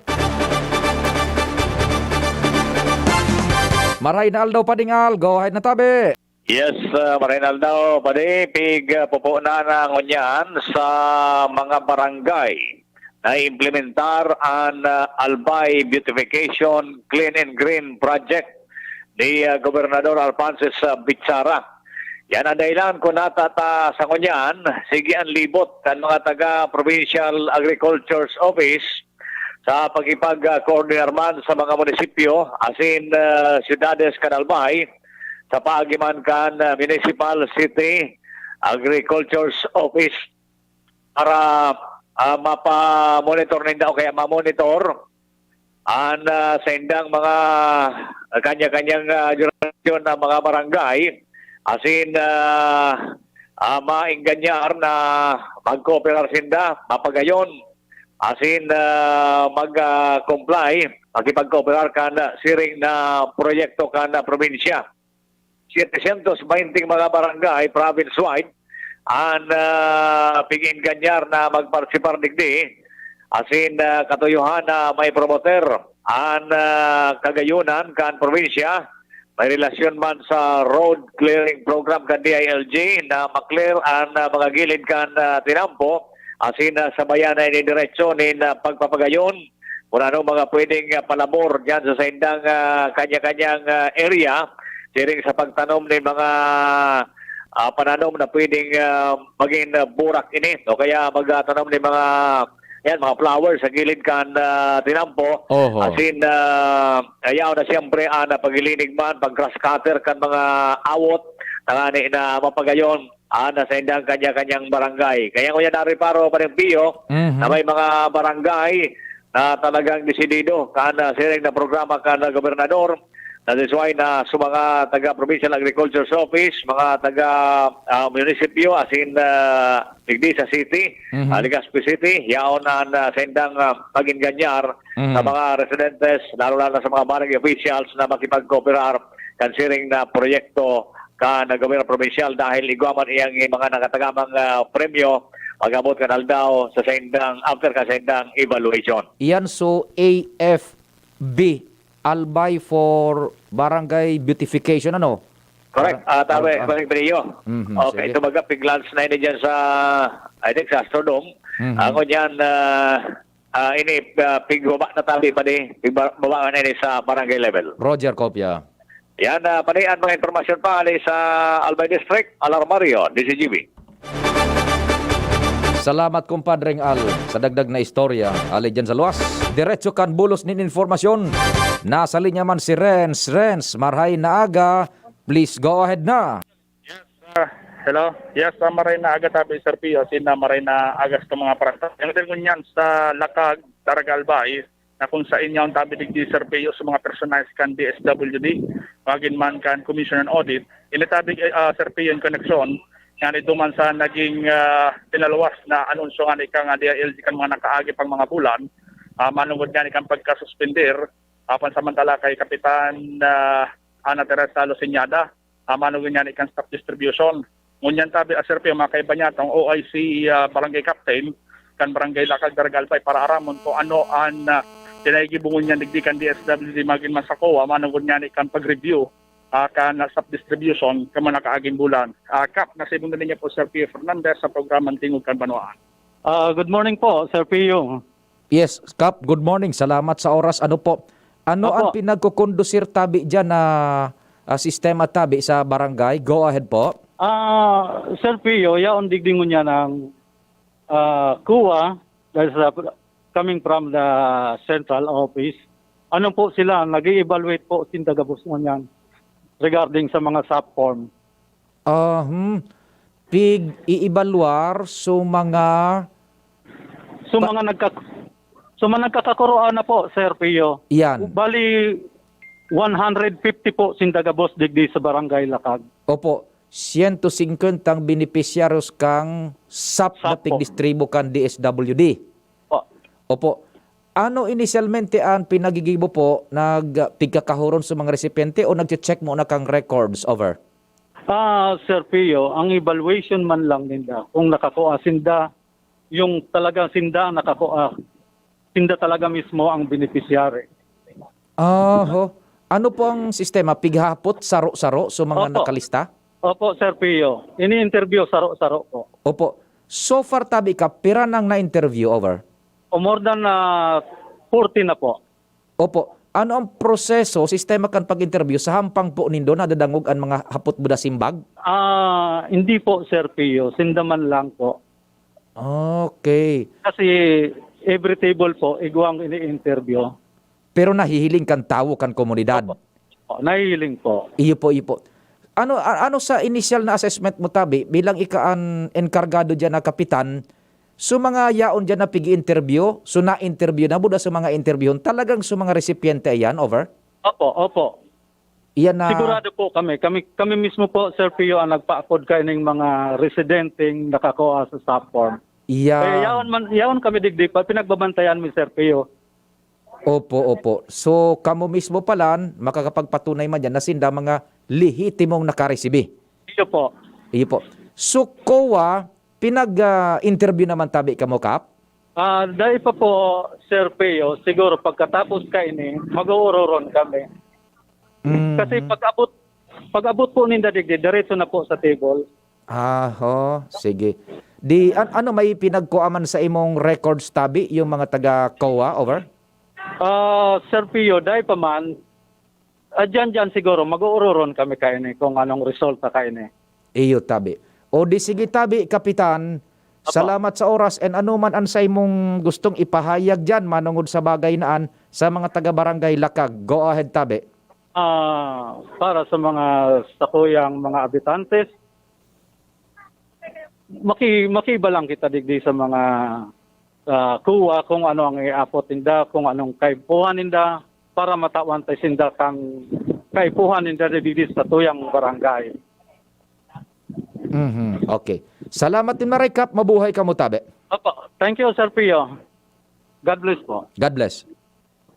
Maray na aldaw, Pading Al. Go ahead na tabi. Yes, ah, maray na aldaw, padi, pig, ah, pupo na na ngunyan sa mga barangay na implementar an, ah, Albay Beautification Clean and Green Project ni, ah, Gobernador Alphonsus, ah, Bichara. Yan ang dahilan kung nata ta sa ngunyan, sige ang libot kan mga taga Provincial Agriculture's Office sa pakipag-, ah, koordinar man sa mga munisipyo asin, ah, siyudades kan Albay, sa paagi man kan, ah, Municipal City Agriculture's Office para, ah, mapa-monitor ninda o kaya ma-monitor an, ah, saindang mga kanya-kanyang, ah, jurisdiction na mga barangay, asin, ah, ah, maenganyar na magkooperar sinda, mapagayon, asin, ah, mag, ah, comply, makipagkooperar kan siring na proyekto kan, ah, probinsya. Setecientos baynte mga barangay province-wide an, ah, pig-enganyar na magpartisipar digdi, asin, ah, katuyohan na may promoter an, ah, kagayunan kan probinsya. May relasyon man sa road clearing program kan D I L G na ma-clear an, ah, mga gilid kan, ah, tinampo, asin, ah, sabayan na ini diretso nin, ah, pagpapagayon kun ano mga pwedeng, ah, palabor diyan sa saindang, ah, kanya-kanyang, ah, area, siring sa pagtanom nin mga, ah, pananom na pwedeng, ah, maging, ah, burak ini, o kaya magtanom nin mga, yan, mga flowers sa gilid kan, ah, tinampo. Oho. Asin, ah, ayaw na siyempre, ah, na paglilinig man, pag-grass cutter kan mga awot, tangani na mapagayon, ah, na sa indang kanya-kanyang barangay. Kaya ngunyan nariparo pa rin, Pio, Mhm. na may mga barangay na talagang desidido kan, ah, siring na programa kan, ah, gobernador, na this why na sa mga taga Provincial Agriculture's Office, mga taga, ah, munisipyo, asin, ah, digdi sa city, Mhm. ah, Legazpi City, yaon na, na sa indang, ah, pag-enganyar Mhm. sa mga residentes, lalo-lalo na sa mga barangay officials na makipagkooperar kan siring na proyekto kan gobyerno probinsyal dahil igwa man iyang mga nakatagamang, ah, premyo pag-abot kan aldaw sa saindang, after kan saindang evaluation. Iyan so A F B, Albay for Barangay Beautification, ano? Correct. Para-, Ah, tama, para-, eh, ah. Correct, Brio. Mhm, Okay, sige. Ito baga, pig-launch na ini dyan sa, I think, sa Astrodome. Mhm. Ako dyan, ah, ah, ini, ah, pigbaba na tabi pa di, pigbaba na ini sa barangay level. Roger Copia. Yan, ah, pati ang mga impormasyon pa ali sa Albay District, Al Armario, D C G B. Salamat, Compadreng Al, sa dagdag na istorya. Ali dyan sa luwas. Diretso kan bulos nin informasyon. Nasa linya man si Renz. Renz, marhay na aga. Please go ahead na. Yes, ah, hello. Yes, ah, maray na aga tabi, Sir Pio. Asin na maray na aga sa mga paranta. Yang din ngunyan sa Lakag, Daraga Albay, na kung sa inyo ang tabi digdi, Sir Pio, sa mga personahe kan D S W D, magin man kan Commission on Audit, initabi, eh, ah, Sir Pio, in connection, nga nito man sa naging, ah, pinaluwas na anunsyo nga ika nga D I L G kan mga nakaagi pang mga bulan, ah, manungod nga kan pagkasuspender, ah, pansamantala kay Kapitan, ah, Ana Teresa Luciñada, ah, manungod nga kan stock distribution. Ngunyan tabi, ah, Sir Pio, makaiba niya tong O I C, ah, barangay captain kan barangay Lakag, Daraga, Albay para aramon kung ano an, ah, pinahigibo ngunyan digdi kan D S W D magin man sa COA, manongod niya ni kan pag-review, ah, kan, ah, sap distribution kan mga nakaaging bulan. Ah, Kap, nasa ibong na linya po, Sir Pio Fernandez sa programang Tingog kan Banwaan. Ah, good morning po, Sir Pio. Yes, Kap, good morning. Salamat sa oras. Ano po? Ano Opo. Ang pinagkukondusir tabi diyan na, ah, sistema tabi sa barangay? Go ahead po. Ah, Sir Pio, yaon digdi ngunyan ang, ah, COA, dahil sa, coming from the central office. Ano po sila, nag-i-evaluate po sinda gabos ngunyan regarding sa mga sap form. Ah, hmm. Pig-iibalwar so mga So, Pa- mga nagka-, so, mga nagkakakuroan na po, Sir Pio. Yan. Bali, one hundred fifty po sinda gabos digdi sa Barangay Lakag. Opo, siyento singkwenta ang benepisyaryo kan sap na sap po. Pigdistribo kan D S W D. Po. Opo. Ano inisyalmente ang pinagigibo po, nag-, pigkakahuron sa mga resipyente o nagche-check mo na kang records? Over. Ah, Sir Pio, ang evaluation man lang ninda, kung nakakuha sinda, yung talagang sinda ang nakakuha, sinda talaga mismo ang beneficiary. Aho. Ano po ang sistema? Pighapot, saro-saro, so mga Opo. Nakalista? Opo, Sir Pio. Ini-interview, saro-saro po. Opo. So far, tabi ka, pira nang na-interview, over? O, more than, ah, forty na po. Opo. Ano ang proseso, sistema kan pag-interview sa hampang po nindo nadadangog an mga hapot buda simbag? Ah, hindi po, Sir Pio. Sinda man lang po. Okay. Kasi every table po, igwang ini-interview. Pero nahihiling kan tawo kan komunidad? Opo. Opo, nahihiling po. Iyo po, iyo po. Ano, a-, ano sa initial na assessment mo, tabi, bilang ika an enkargado diyan na kapitan, so mga yaon diyan na pig-interview, so na-interview na buda sa mga interviewon, talagang so mga resipyente ayan, over? Opo, opo. Iyan na Sigurado po kami. Kami, kami mismo po, Sir Pio, ang nagpaakod kaining mga residenteng nakakuha sa sap form. Iyan. Kaya yaon man, yaon kami digdi pa, pinagbabantayan mi, Sir Pio. Opo, opo. So, kamo mismo palan, makakapagpatunay man diyan na sinda mga lehitimong nakaresibi. Iyo po. Iyo po. So, COA, pinag, ah, interview naman tabi kamo, Kap? Ah, dai pa po, Sir Pio. Siguro pagkatapos kaini, mag-uororon kami. Mhm. Kasi pag-abot, pag-abot po ninda digdi, diretso na po sa table. Ah, ho, sige. Di, an-, ano, may pinagkuha man sa imong records tabi, yung mga taga COA, over? Ah, Sir Pio, dai pa man. Ah, diyan, diyan siguro, mag-uororon kami kaini kung anong resulta kaini. Iyo, tabi. O di sige, tabi, Kapitan. Apo. Salamat sa oras and ano man an sa imong gustong ipahayag diyan manongod sa bagay na an sa mga taga-barangay Lakag. Go ahead, tabi. Ah, para sa mga sakuyang mga abitantes, maki-, makiba lang kita digdi sa mga, ah, COA kung ano ang iapot ninda, kung anong kaipuhan ninda, para matawan ta sinda kang kaipuhan ninda digdi sa tuyang barangay. Mhm. Okay. Salamat din, Maray Kap. Mabuhay ka mo, tabi. Opo. Thank you, Sir Pio. God bless po. God bless.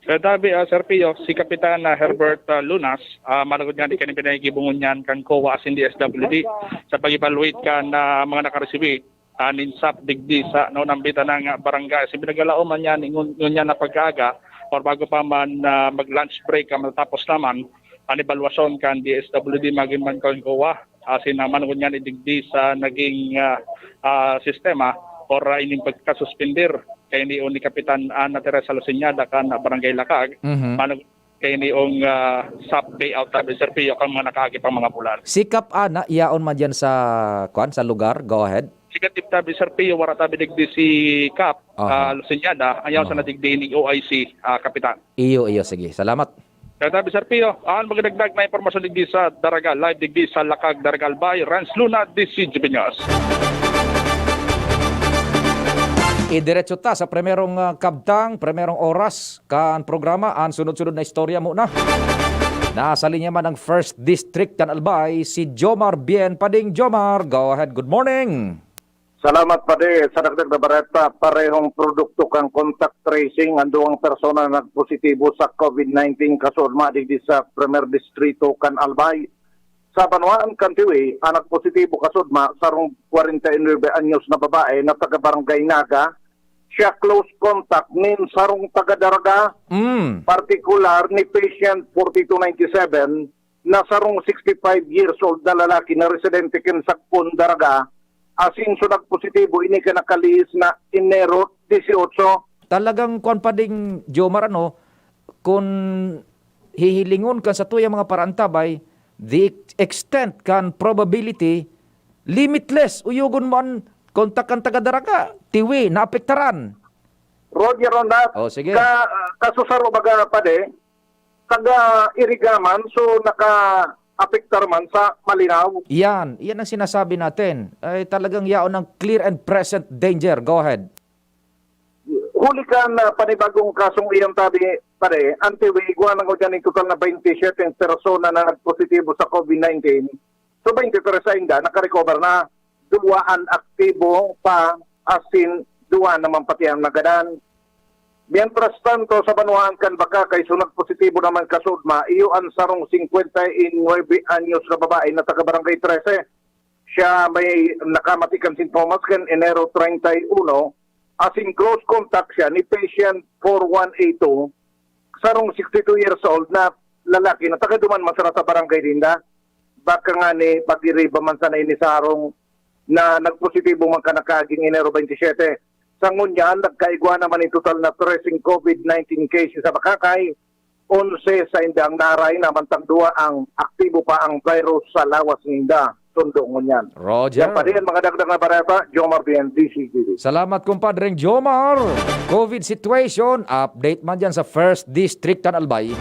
Sa tabi, ah, Sir Pio, si Kapitan, ah, Herbert, ah, Lunas, ah, managod nga di kani pinahigibungon niyan kan COA asin D S W D sa pag-evaluate kan, ah, mga nakaresibi, ah, nin sap digdi sa naunang bita ng, ah, barangay. Si pinagalaom man niyan, ngun-, ngunyan na pagkaaga, or bago pa man, ah, mag-lunch break, ah, matatapos naman ang ebalwasyon kan D S W D magin man kan COA. Asin naman ngunyan idigdi sa naging, ah, ah, sistema or, ah, ining pagkasuspender kay ni, ni Kapitan Ana Teresa Luciñada kan Barangay Lakag, Mhm. manag-, kay ni ong, ah, sap payout tabi, Sir Pio, kan mga nakaagi pang mga bulan. Si Kap Ana, yaon man diyan sa, kwan, sa lugar? Go ahead. Si Katip tabi, Sir Pio, wara tabi digdi si Kap, Aha. ah, Luciñada, ayaw sa Aha. nadigdi ni O I C, ah, Kapitan. Iyo, iyo, sige. Salamat. Kaya tabi, Sir Pio, ang magdagdag na impormasyon digdi sa Daraga, live digdi sa Lakag, Daraga, Albay, Rans Luna, D C G P News. Idiretso ta sa primerong, ah, kabtang, primerong oras kan programa, ang sunod-sunod na istorya muna. Nasa linya man ang First District kan Albay, si Jomar Bien Pading. Jomar, go ahead, good morning. Salamat, Padi. Sa dagdag na bareta, parehong produkto kan contact tracing, ang duwang persona na nagpositibo sa COVID nineteen kasuodma digdi sa Primer Distrito kan Albay. Sa banwaan kan Tiwi, an nagpositibo kasudma sarong kwarenta y nuebe anyos na babae na taga Barangay Naga, siya close contact nin sarong taga Daraga, Mm. partikular ni patient forty-two ninety-seven na sarong sixty-five years old na lalaki na residente kan Sagpon, Daraga, asin so nagpositibo ini kan nakalihis na Enero dieciocho. Talagang kwan pa ding, Jomar, ano, kun hihilingon kan satuyang mga paraantabay, the extent kan probability, limitless. Uyogon mo an kontak kan taga Daraga, Tiwi, naapektaran. Roger on that. Oh, sige. Ka-, kasusaro baga, padi, taga Irigaman, so nakaapektar man sa Malinaw. Yan, yan ang sinasabi natin. Ay, talagang yaon ang clear and present danger. Go ahead. Huli kan, ah, panibagong kasong iyan tabi, pare, an Tiwi, igwa na ngunyan nin total na twenty-seven persona na nagpositibo sa COVID nineteen. So, twenty-three sa inda, nakarecover na. Duwa an aktibo pa, asin duwa naman pati ang nagadan. Mientras tanto, sa banwaan kan Bacacay, so nagpositibo naman kasudma, iyo an sarong singkwenta y nuebe anyos na babae na taga Barangay Trese. Siya may nakamati kan sintomas kan Enero treinta y uno, asin close contact siya ni patient four one eight two, sarong sixty-two years old na lalaki na taga duman man sana sa barangay ninda. Baka ngani pag-iriba man sana ini sa harong na nagpositibo man kan nakaaging Enero twenty-seven. Sa ngunyan, nagkaigwa naman in total na trese COVID nineteen cases sa Bacacay, onse sa indang naray, namantang duwa ang aktibo pa ang virus sa lawas ninda. Sundo ngunyan. Roger. Yan pa rin, mga dagdag na bareta, Jomar Bien, D C T V. Salamat, kumpadreng Jomar. COVID situation, update man dyan sa First District kan Albay.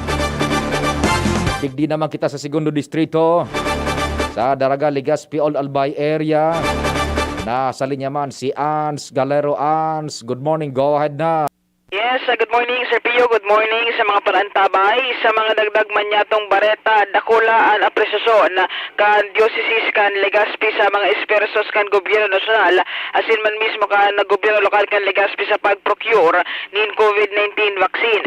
Digdi naman kita sa Segundo Distrito, sa Daraga, Legazpi, Old Albay area. Nasa linya man si Ans Galero. Ans, good morning. Go ahead na. Yes, uh, good morning, Sir Pio. Good morning sa mga paraantabay. Sa mga dagdag man niyatong bareta, dakula an apresasyon kan Diocese kan Legazpi sa mga esfuerzos kan gobyerno nasyonal, asin man mismo kan gobyerno lokal kan Legazpi sa pag-procure nin COVID nineteen vaccine.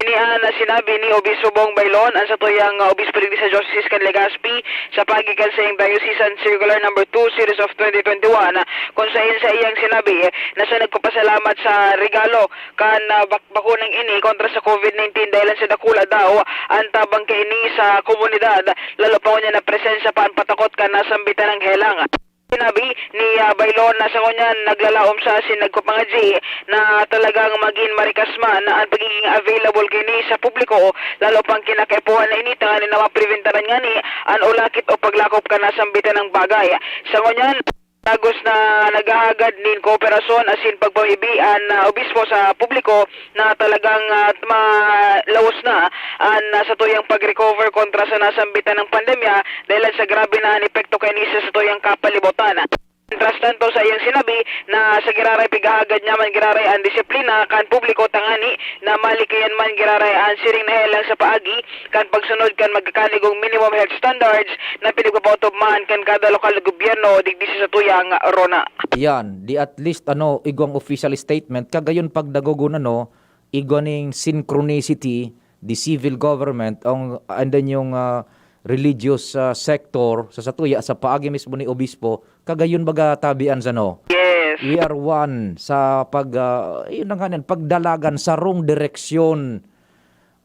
Ini an sinabi ni Obispo Bong Bailon, an satuyang, uh, obispo digdi sa Diocese kan Legazpi, sa paagi kan saiyang Diocesan Circular Number Two, Series of twenty twenty-one, kung saen sa iyang sinabi na siya nagpapasalamat sa regalo kan, ah, bak-, bakunang ini kontra sa COVID nineteen, dahil sa dakula daw an tabang kaini sa komunidad, lalo pa ngunyan na presensya pa an patakot kan nasambitan ng helang. Sinabi ni, ah, Bailon na sa ngunyan naglalaom siya asin nagpapangadyi na talagang magin marikas man an pagiging available kaini sa publiko, lalo pang kinakaipuhan na ini, tanganing na mapreventaran ngani an ulakit o paglakop kan nasambitan ng bagay. Sa ngunyan, dagos na naghahagad nin kooperasyon asin pagpamibi an, ah, obispo sa publiko na talagang, ah, malaos na an, ah, satuyang pag-recover kontra sa nasambitan ng pandemya, dahilan sa grabe na an epekto kaini sa satuyang kapalibutan. Mientras tanto, sa iyang sinabi na sa giraray, pighahagad niya man giraray an disiplina kan publiko, tangani na malikayan man giraray an siring na helang sa paagi kan pagsunod kan magkakanigong minimum health standards na pinagpapaotob man kan kada lokal na gobyerno digdi sa satuyang RONA. Yan, di at least, ano, igwang official statement, kagayon pagdagogon, ano, igwa ning synchronicity, the civil government, ang, and then yung, ah, religious, ah, sector, sa satuya, sa paagi mismo ni obispo, kagayon baga tabian sa, no? Yes. We are one sa pag, ah, yun na nga yan, pagdalagan sa wrong direksyon.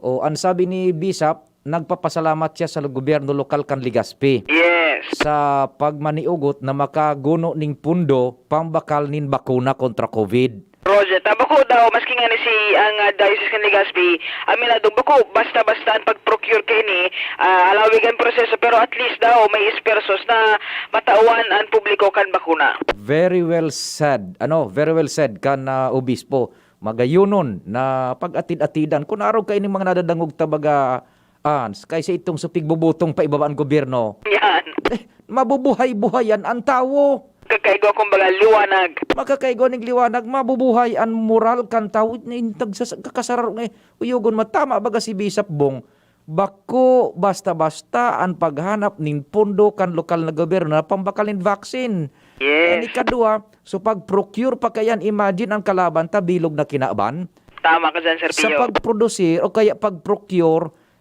O, ang sabi ni Bishop, nagpapasalamat siya sa gobyerno lokal kan Legazpi Yes. sa pagmaniugot na makaguno ning pundo pambakal nin bakuna kontra COVID. Roger, ta bako daw, maski nga ni si ang, ah, Diocese kan Legazpi, aminadong bako, basta-basta ang pag-procure kaini, ah, halawig ang proseso, pero at least daw may esfuerzos na matawan ang publiko kan bakuna. Very well said. Ano, very well said kan, ah, obispo. Magayonon na pag-atid-atidan. Kun arog kaining mga nadadangog ta baga, Ans, kaysa itong supig bubutong pa ibaba ang gobyerno. Yan. Eh, mabubuhay-buhayan ang tawo. Kakaigwa, kumbaga, liwanag. Makakaigwa ning liwanag, mabubuhay ang moral kan tawo. Nin tagsas-, kakasararo nga, uyogon, matama baga si Bishop Bong. Bako basta-basta ang paghanap nin pondo kan lokal na gobyerno na pambakal nin vaccine. Yes. An ikadua, so pag-procure pa kayan, imagine ang kalaban ta bilog na kinaban. Tama ka dyan, Sir Sa Pio. pag-produce o kaya pag-procure,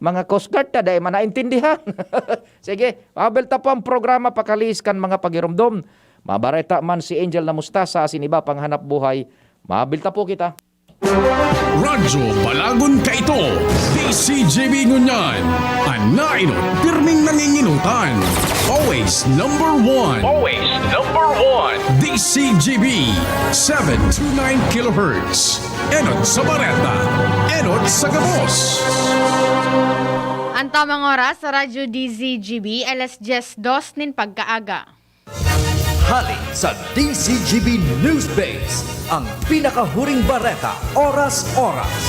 mga Coast Guard ta, dai man naintindihan. Sige, mabil ta po ang programa pakalihis kan mga pagiromdom. Mabareta man si Angel na Mustasa asin iba pang hanap buhay. Mabil ta po kita. Radyo Balagon kaito, D C G B ngunyan. An nainot, pirming nanginginotan. Always number one. Always number one. D C G B, seven two nine kilohertz. Enot sa bareta, enot sa gabos. An tamang oras sa Radyo D Z G B, alas dyes dos nin pagkaaga. Hali sa D C G B News Base, ang pinakahuring bareta, oras-oras.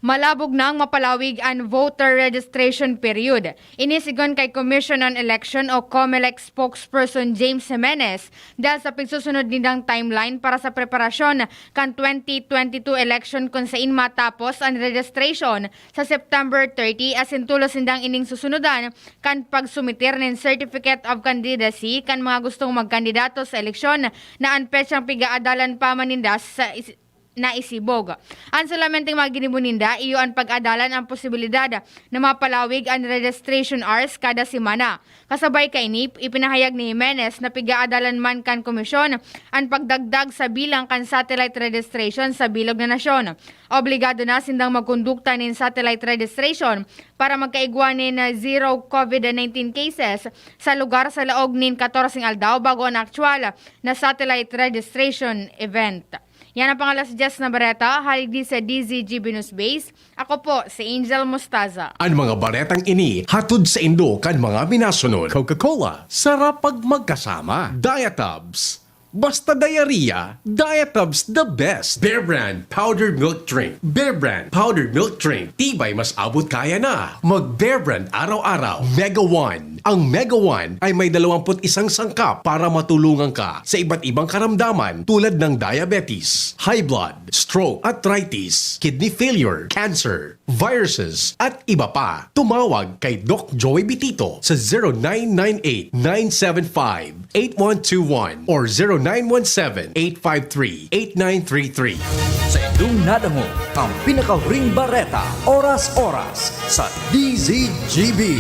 malabog nang mapalawig an voter registration period. Ini sigon kay Commission on Election o COMELEC spokesperson James Jimenez, dahil sa pigsusunod nindang timeline para sa preparasyon kan twenty twenty-two election, kun sain matapos an registration sa September thirty, asin tolos nindang ining susunodan kan pagsumitir nin Certificate of Candidacy kan mga gustong magkandidato sa eleksyon na an petsang pigaadalan pa man ninda sa is-, naisibog. An solamenteng mga ginibo ninda, iyo an pag-adalan an posibilidad na mapalawig an registration hours kada semana. Kasabay kaini, ipinahayag ni Jimenez na pigaadalan man kan komisyon an pagdagdag sa bilang kan satellite registration sa bilog na nasyon. Obligado na sindang magkondukta nin satellite registration para magkaigwa nin zero COVID nineteen cases sa lugar sa laog nin katorseng aldaw bago an aktuwal na satellite registration event. Yan ang pangalas dyes na bareta, hali digdi sa D Z G B News Base. Ako po si Angel Mostaza. An mga baretang ini hatod saindo kan mga minasunod: Coca-Cola, sarap pag magkasama. Diatabs, basta diarrhea, Diatabs the best. Bear Brand Powdered Milk Drink. Bear Brand Powdered Milk Drink. Tibay mas abot kaya na. Mag Bear Brand araw-araw. Mega One. Ang Mega One ay may dalawampu't isang sangkap para matulungan ka sa iba't ibang karamdaman tulad ng diabetes, high blood, stroke, arthritis, kidney failure, cancer, viruses, at iba pa. Tumawag kay Doc Joey Bitito sa zero nine nine eight, nine seven five, eight one two one or zero nine one seven, eight five three, eight nine three three. Sa indong nadangog ang pinakahuring bareta, oras-oras sa D Z G B.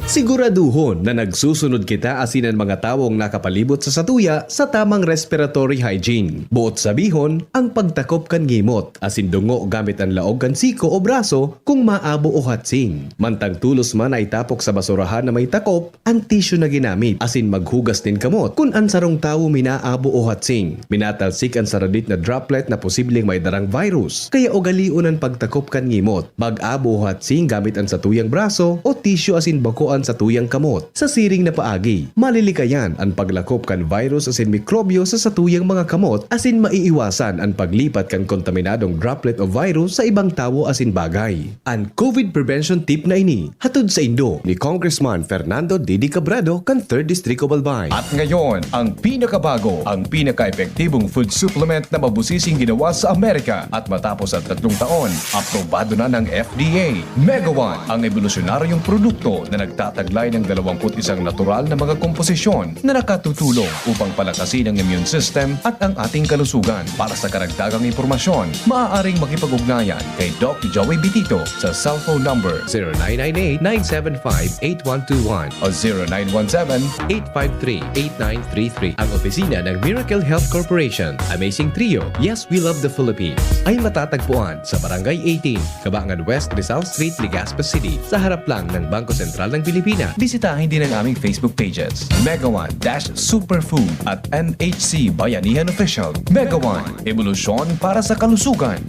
Siguraduhon na nagsusunod kita asin an mga tawong nakapalibot sa satuya sa tamang respiratory hygiene. Boot sabihon, ang pagtakop kan ngimot asin dungo gamit an laog kan siko o braso kun maabo o hatsing. Mantang tolos man na itapok sa basurahan na may takop an tisyu na ginamit asin maghugas nin kamot kun an sarong tawo minaabo o hatsing. Minatalsik an saradit na droplet na posibleng may darang virus, kaya ugalion an pagtakop kan ngimot. Mag-abo o hatsing gamit an satuyang braso o tisyu asin bako an satuyang kamot. Sa siring na paagi, malilikayan an paglakop kan virus asin mikrobyo sa satuyang mga kamot asin maiiwasan an paglipat kan kontaminadong droplet o virus sa ibang tawo asin bagay. An COVID prevention tip na ini hatod saindo ni Congressman Fernando Didi Cabredo kan Third District of Albay. At ngayon, ang pinakabago, ang pinaka-epektibong food supplement na mabusising ginawa sa Amerika at matapos ang tatlong taon, aprobado na ng F D A. Mega One, ang ebolusyonaryong produkto na nagtataglay ng dalawampu't isang natural na mga komposisyon na nakatutulong upang palakasin ang immune system at ang ating kalusugan. Para sa karagdagang impormasyon, maaaring makipag-ugnayan kay Doc Joey Bitito sa cellphone number zero nine nine eight, nine seven five, eight one two one o zero nine one seven, eight five three, eight nine three three. Ang opisina ng Miracle Health Corporation, Amazing Trio, Yes, We Love the Philippines, ay matatagpuan sa Barangay eighteen, Kabangan West, Rizal Street, Legazpi City, sa harap lang ng Bangko Sentral ng Pilipinas. Bisitahin din ang aming Facebook pages, Mega One dash Superfood at N H C Bayanihan Official. Mega One, ebolusyon para sa kalusugan.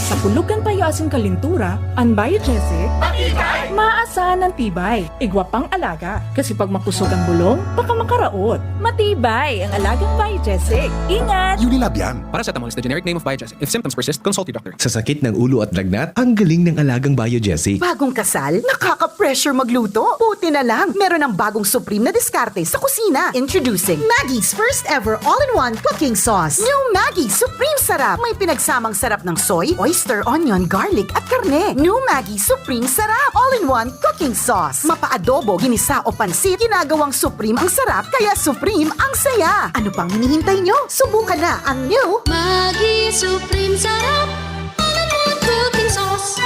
Sa pulugan payo asin kalintura, an Biogesic, maasahan an tibay, igwa pang alaga. Kasi pag makusog ang bulong, baka makaraot. Matibay ang alagang Biogesic. Ingat! Unilab yan. Paracetamol is the generic name of Biogesic. If symptoms persist, consult your doctor. Sa sakit ng ulo at lagnat, ang galing ng alagang Biogesic. Bagong kasal? Nakaka-pressure magluto? Buti na lang, meron ng bagong supreme na diskarte sa kusina. Introducing Maggi's first ever all-in-one cooking sauce. New Maggi Supreme Sarap. May pinagsamang sarap ng soy, oyster, onion, garlic, at karne. New Maggi Supreme Sarap. All-in-one cooking sauce. Mapa-adobo, ginisa o pansit, ginagawang supreme ang sarap, kaya supreme ang saya. Ano pang hinihintay nyo? Subukan na ang new Maggi Supreme Sarap. All-in-one cooking sauce.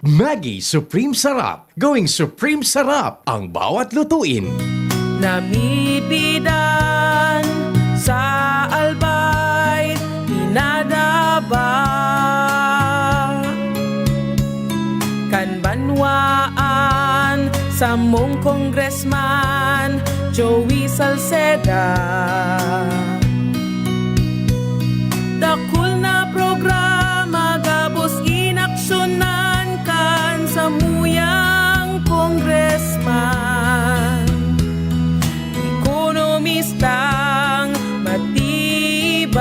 Maggi Supreme Sarap. Going Supreme Sarap ang bawat lutuin. Namipidan sa Albay, pinadaba kan banwaan samong Congressman Joey Salceda. Dakul na programa gabos inaksyonan kan samuyang congressman. Ekonomistang matibay,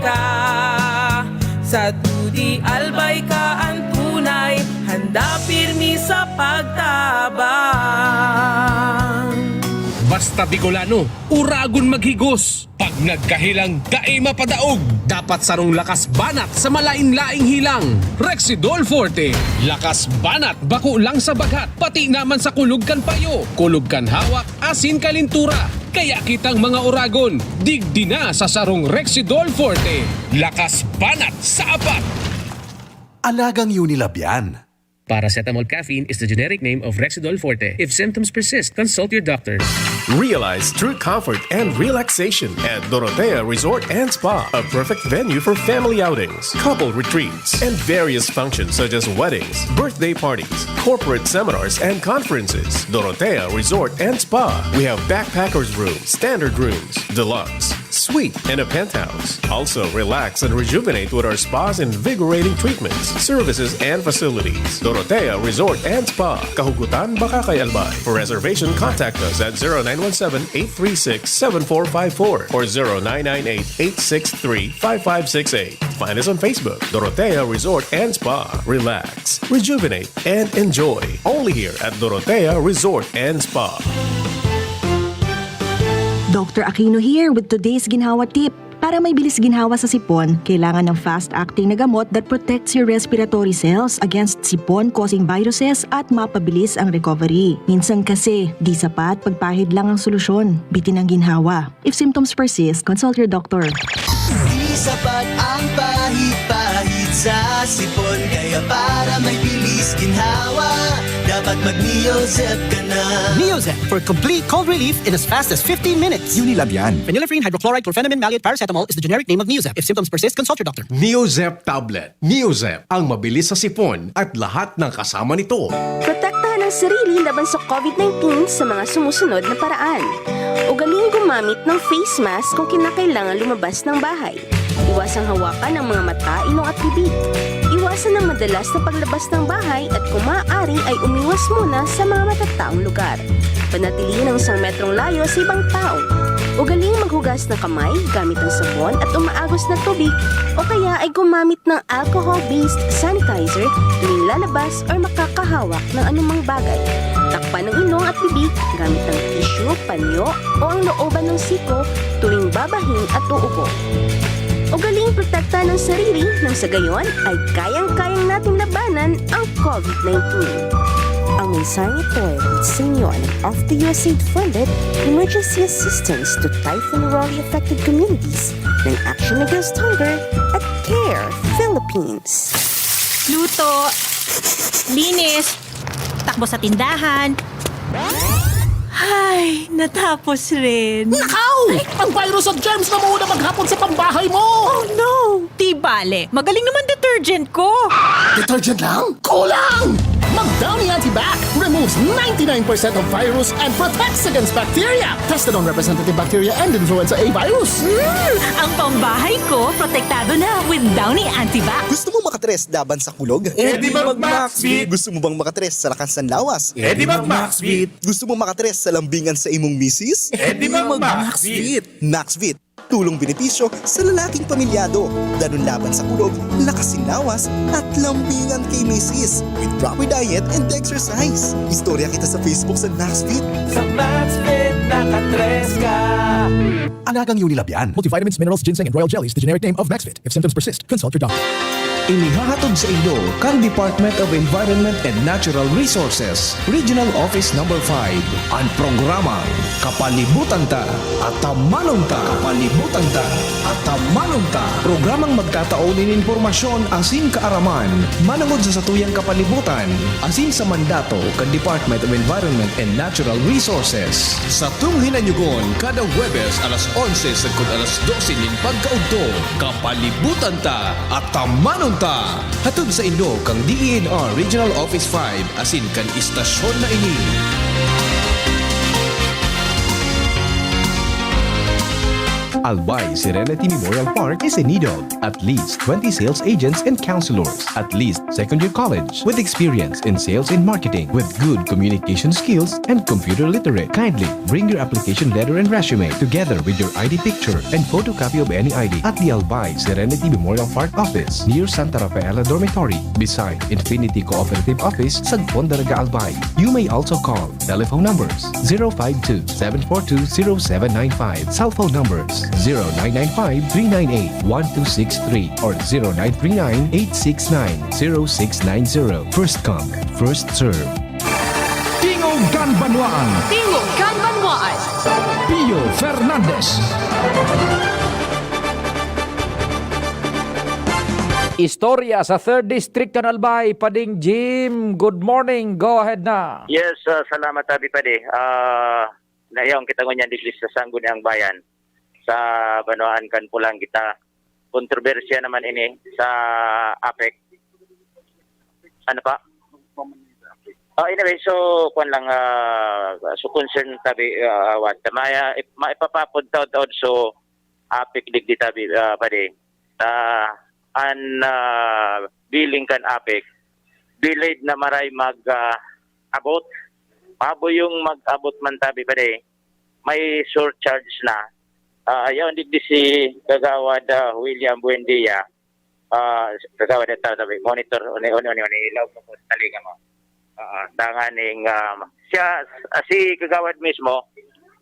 ka. Sa Todi Albay ka an tunay, handa pirmi sa pagtabang. Basta Bicolano, uragon maghigos. Pag nagkahilang, dai mapadaog. Dapat sarong lakas banat sa malain-laing hilang. Rexidol Forte. Lakas banat, bako lang sa baghat, pati naman sa kulog kan payo, kulog kan hawak, asin kalintura. Kaya kitang mga uragon, digdi na sa sarong Rexidol Forte. Lakas banat sa apat! Alagang Unilab yan. Paracetamol caffeine is the generic name of Rexidol Forte. If symptoms persist, consult your doctor. Realize true comfort and relaxation at Dorotea Resort and Spa, a perfect venue for family outings, couple retreats, and various functions such as weddings, birthday parties, corporate seminars, and conferences. Dorotea Resort and Spa. We have backpackers room, standard rooms, deluxe, suite, and a penthouse. Also, relax and rejuvenate with our spa's invigorating treatments, services, and facilities. Dorotea Resort and Spa, Kahugutan, Bacacay, Albay. For reservation, contact us at zero nine one seven, eight three six, seven four five four or zero nine nine eight, eight six three, five five six eight. Find us on Facebook, Dorotea Resort and Spa. Relax, rejuvenate, and enjoy. Only here at Dorotea Resort and Spa. Doctor Aquino here with today's ginhawa tip. Para may bilis ginhawa sa sipon, kailangan ng fast-acting na gamot that protects your respiratory cells against sipon-causing viruses at mapabilis ang recovery. Minsan kasi, di sapat pagpahid lang ang solusyon. Bitin ang ginhawa. If symptoms persist, consult your doctor. Di sapat ang pahid-pahid sa sipon, kaya para may bilis ginhawa, dapat mag-Neozep ka na. Neozep for complete cold relief in as fast as fifteen minutes. Unilab yan. Phenylephrine hydrochloride chlorphenamine maleate paracetamol is the generic name of Neozep. If symptoms persist, consult your doctor. Neozep tablet. Neozep, ang mabilis sa sipon at lahat ng kasama nito. Protektahan ang sarili laban sa covid nineteen sa mga sumusunod na paraan. Ugaling gumamit ng face mask kung kinakailangan lumabas ng bahay. Iwasang hawakan ang mga mata, ilong at bibig. Iwasan ang madalas na paglabas ng bahay at kung maaari ay umiwas muna sa mga matataong lugar. Panatilihin ang isang metrong layo sa ibang tao. Ugaling maghugas ng kamay gamit ang sabon at umaagos na tubig o kaya ay gumamit ng alcohol-based sanitizer tuwing lalabas or makakahawak ng anumang bagay. Takpan ang ilong at bibig gamit ang tissue, panyo o ang looban ng siko tuwing babahing at uubo. Ugaling protektahan ang sarili nang sa gayon ay kayang-kayang nating labanan ang covid nineteen. Ang mensaheng ito ay hatid sa inyo ng Off the U S A I D funded Emergency Assistance to Typhoon Rolly Affected Communities ng Action Against Hunger at CARE Philippines. Luto, linis, takbo sa tindahan. Ay, natapos rin. Nakaw! Ang virus at germs na muuna maghapon sa pambahay mo! Oh no! Di bale, magaling naman detergent ko. Detergent lang? Kulang! Mag Downy Antibac removes ninety-nine percent of virus and protects against bacteria. Tested on representative bacteria and influenza A virus. Mm, ang pambahay ko, protektado na with Downy Antibac. Gusto mo makatres laban sa kulog? Eh, di mag Maxvit. Gusto mo bang makatres sa lakas ng lawas? Eh, di mag Maxvit. Gusto mo makatres sa lambingan sa imong misis? Eh, di mag Maxvit. Maxvit, tulong benepisyo sa lalaking pamilyado. Danun laban sa kulog, lakas sin lawas, at lambingan kay misis. With proper diet and exercise. Istorya kita sa Facebook sa Maxfit. Sa Maxfit, nakatres ka. Alagang Unilab yan. Multivitamins, minerals, ginseng, and royal jellies, the generic name of Maxfit. If symptoms persist, consult your doctor. Inihahatod sa inyo kan Department of Environment and Natural Resources, Regional Office Number five, an programang Kapalibutan Ta, Atamanon Ta. Kapalibutan Ta, Atamanon Ta. Programang magtatao nin impormasyon asin kaaraman manongod sa satuyang kapalibutan asin sa mandato kan Department of Environment and Natural Resources. Satong hinanyugon kada Huwebes alas onse sagkod alas dose nin pagkaudto, Kapalibutan Ta, Atamanon Ta. Hatod sa inyo kan D E N R Regional Office five asin kan istasyon na ini. Albay Serenity Memorial Park is in need of at least twenty sales agents and counselors, at least second year college, with experience in sales and marketing, with good communication skills and computer literate. Kindly bring your application letter and resume together with your I D picture and photocopy of any I D at the Albay Serenity Memorial Park office near Santa Rafaela Dormitory, beside Infinity Cooperative Office, Sagpon, Daraga, Albay. You may also call. Telephone numbers: zero five two, seven four two, zero seven nine five. Cell phone numbers: zero nine nine five, three nine eight, one two six three or zero nine three nine, eight six nine, zero six nine zero. First come, first serve. Tingog kan Banwaan. Tingog kan Banwaan. Pio Fernandez. Istorya sa Third District kan Albay, Pading Jim. Good morning. Go ahead na. Yes, ah, salamat, Abi Padi. Ah, nahiyaon kita ngunyan digdi sa Sangguniang Bayan. Sa banwaan kan Pulang kita. Kontrobersiya naman ini sa APEC. Ano pa? Oh, anyway, so, kwan lang, ah, so, concern tabi, ah, what, maya-, maipapapod taod-taod, so, APEC digdi tabi, ah, Padi. Ah, an, ah, billing kan APEC, delayed na maray mag, ah, abot. Mabo yung mag-abot man tabi, Padi. May surcharge na. Ah, ayaw digdi si Kagawad, ah, William Buendia. Ah, Kagawad, ito, tabi, monitor, uni, uni, uni, uni, ilaw mo po sa talinga mo. Ah, tanganing, um, siya, ah, si Kagawad mismo,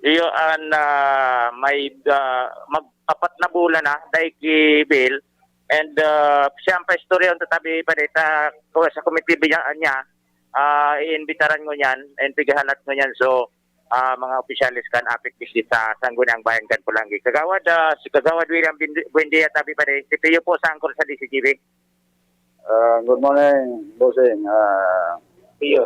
iyo an, ah, may, ah, mag-apat na bulan na, dai ki-bill, and, ah, siya ang paistorya ang tatabi pa dita, ko-, sa komite biya-, niya, ah, iimbitaran ngunyan, and pigahalat ngunyan, so, ah, mga opisyales kan APEC digdi sa Sangguniang Bayan kan Polangui. Kagawad, ah, si Kagawad William Bindi-, Buendia, tabi pa rin, si Pio po sa angkor sa D C G B. Ah, good morning, bossing. Ah, Pio.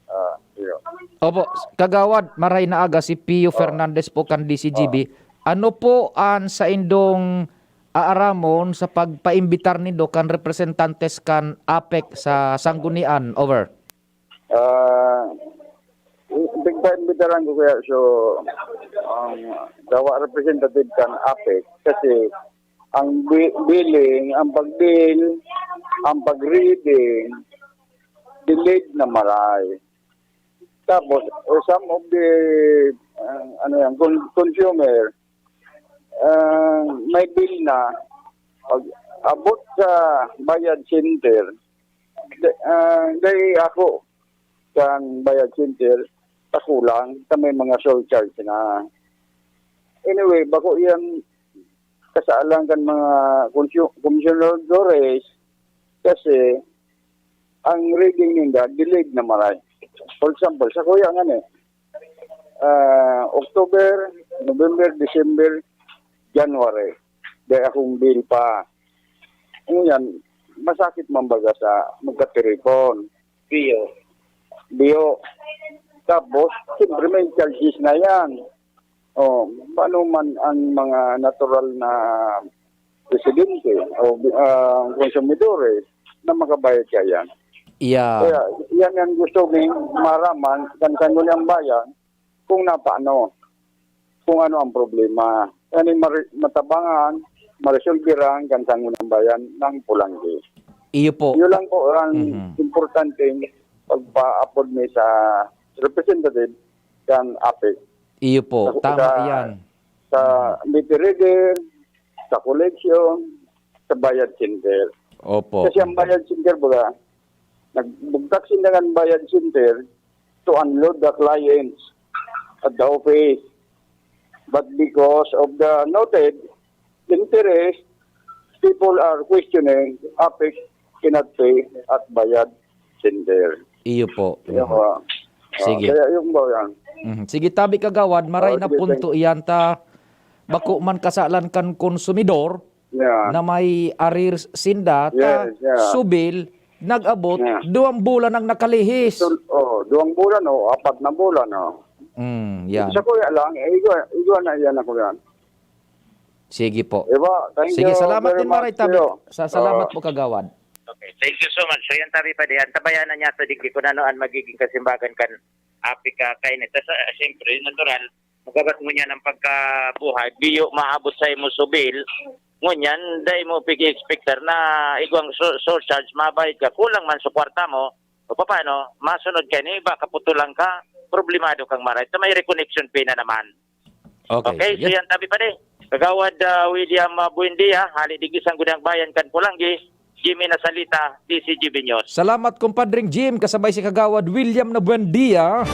Ah, Pio. Opo, Kagawad, maray na aga, si Pio Fernandez po kan D C G B. Ano po an saindong aaramon sa pagpaimbitar nindo kan representantes kan APEC sa Sanggunian? Over. Ah, pigpaimbitaran ko kaya, so, ang dawa representative kan APEC kasi ang bi-, billing, ang pag-bill, ang pag-reading, delayed na maray. Tapos, eh, some of the, ah, ano yan, con-, consumer, ah, may bill na, pag abot sa bayad center, da-, ah, dai ako kan bayad center, pakulang, ta may mga surcharge na. Anyway, bako yan kasalan kan mga consumidores kasi ang reading ninda, delayed na maray. For example, sa kuya nga ni, ah, October, November, December, January, dai akong bill pa. Ngunyan, masakit man baga sa magkatiripon. Biyo. Biyo. Tapos, siyempre may charges na yan. Oh, paano man ang mga natural na residente o, ah, konsumidores na makabayad kaya? Yeah. Kaya yan ang gusto ming maraman kan Sangguniang Bayan kung napaano, kung ano ang problema. Yan ang mari-, matabangan, maresolbiran kan Sangguniang Bayan ng Pulanggi. Iyo po. Yun lang po ang Mhm. importanteng pagpa-apod mi sa representative kan APEC. Iyo po. Sa, Tama sa, yan. sa Mhm. meter reader, sa collection, sa bayad center. Opo. Kasi ang bayad center, baga, nagbugtak sinda ng bayad center to unload the clients at the office. But because of the noted interest, people are questioning, APEC cannot pay at bayad center. Iyo po. Iyo Mhm. po. Ah, Sige. Kaya yung ba yan? Mhm. Sige, tabi kagawad, maray Oh, na sige, punto thank iyan ta. Bako man kasalan kan konsumidor Yeah. na may arrears sinda, ta Yes, yeah. subil, nag-abot, Yeah. duwang bulan ang nakalihis. So, oh, duwang bulan o apat na bulan, oh. Mm, yan. Sa kuya lang, eh, igwa, igwa na yan ako yan. Sige po. Diba? Thank Sige, you salamat very din, Maray much, Tabi. Tio. Sa, salamat Oo. po, Kagawad. Okay, thank you so much. So, yan, Tabi pa diyan. Tabayanan niya to, digdi kung ano ang magiging kasimbagan kan APEC ka kainit. Tas, ah, siyempre, natural, Magabat mo niyan ang pagkabuhay, biyo maabot sa imo subil. Ngunyan, dai mo pigi-expectar na igwang su-, surcharge, mabayad ka. Kulang man sa kwarta mo, o paano, masunod ka ni iba, kaputulan ka, problemado kang maray. Ta may reconnection fee na naman. Okay, Okay, so sige. Yan, tabi pa di. Kagawad, ah, William, ah, Buendia, hali digdi sa Sangguniang Bayan kan Polangui, Jimmy Nasalita, D C G B News. Salamat, Compadring Jim, kasabay si Kagawad William na Buendia.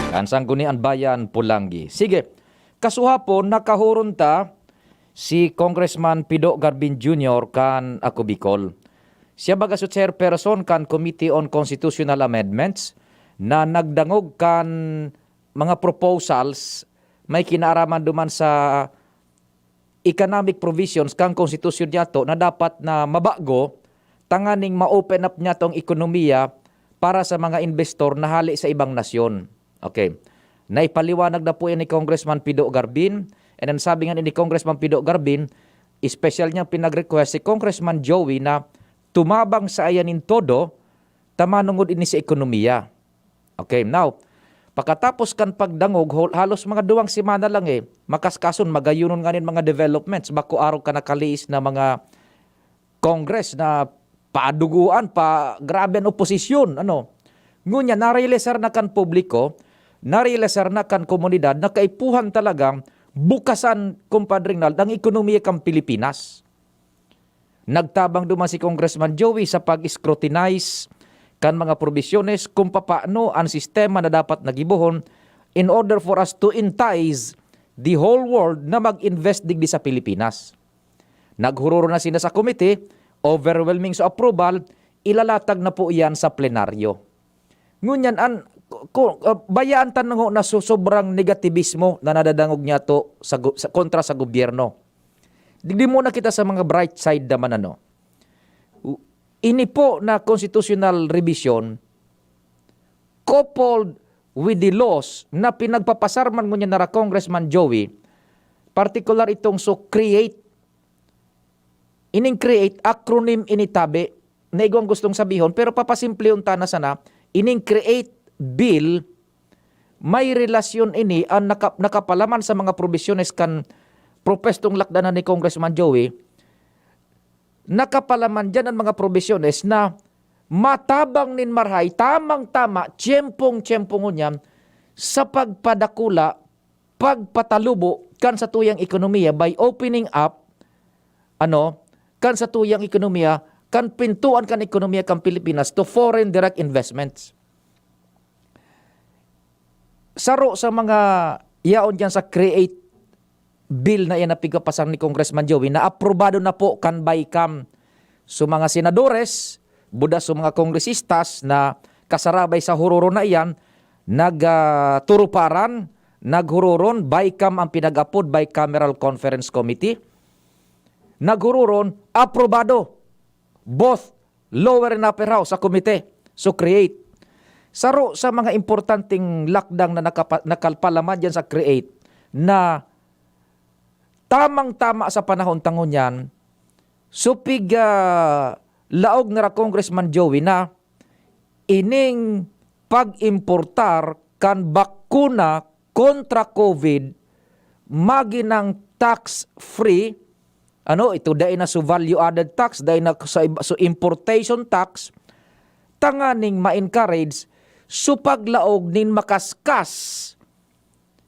Kan Sangguniang Bayan, Polangui. Sige, kasuhapon, nakahuron ta si Congressman Pido Garbin Junior kan Ako Bicol. Siya baga su chairperson kan Committee on Constitutional Amendments na nagdangog kan mga proposals may kinaaraman duman sa economic provisions kan konstitusyon niyato na dapat na mabago tanganing ma-open up niyato ang ekonomiya para sa mga investor na hali sa ibang nasyon. Okay. Naipaliwanag na po yan ni Congressman Pido Garbin. And ang sabi nga ni Congressman Pido Garbin, special niyang pinag-request si Congressman Joey na tumabang sa ayan nin todo, tamanungod ini sa ekonomiya. Okay, now, pakatapos kan pagdangog, hol-, halos mga duwang semana lang eh, makaskason, magayunon nga nin mga developments, bako arog ka nakaliis na mga Congress na paduguan, pa, grabe ang oposisyon, ano. Ngunyan, narealisar na kan publiko, narealisar na kan komunidad na kaipuhan talagang bukasan, Compadre Ronald, ang ekonomiya kan Pilipinas. Nagtabang duman si Congressman Joey sa pag-scrutinize kan mga probisyones kung papaano ang sistema na dapat nagibohon in order for us to entice the whole world na mag-invest digdi sa Pilipinas. Naghururon na sina sa komite, overwhelming sa approval, ilalatag na po iyan sa plenaryo. Ngunyan, an, ku-, ku-, ah, bayaan ta na ho na so-, sobrang negatibismo na nadadangog niyato sa gu-, sa, kontra sa gobyerno. Digdi muna kita sa mga bright side naman, ano. U-, ini po na constitutional revision, coupled with the laws na pinagpapasar man ngunyan na ra Congressman Joey, partikular itong so create, ining create, acronym ini tabi, na igwang gustong sabihon, pero papasimplihon ta na sana, ining create bill, may relasyon ini an naka-, nakapalaman sa mga probisyones kan propestong lakdanan ni Congressman Joey, nakapalaman diyan an mga probisyones na matabang nin marahay, tamang-tama, tiyempong-tiyempo ngunyan sa pagpadakula, pagpatalubo kan satuyang ekonomiya by opening up, ano, kan satuyang ekonomiya, kan pintuan kan ekonomiya kan Pilipinas to foreign direct investments. Saro sa mga yaon diyan sa create bill na iyan na pigpapasar ni Congressman Joey na aprobado na po kan BICAM. So, mga senadores, buda sa mga kongresistas na kasarabay sa hururon na iyan, nag, ah, turuparan, naghururon, BICAM ang pinag-apod, Bicameral Conference Committee. Naghururon, aprobado. Both lower and upper house sa komite. So, create. Saro sa mga importanteng lakdang na nakapa-, nakalpalaman diyan sa create na tamang-tama sa panahon ta ngunyan, supig, ah, laog na ra Congressman Joey na ining pag-importar kan bakuna kontra COVID, maginang tax-free, ano, ito dai na so value-added tax, dai na sa iba, so importation tax, tanganing ma-encourage so paglaog nin makaskas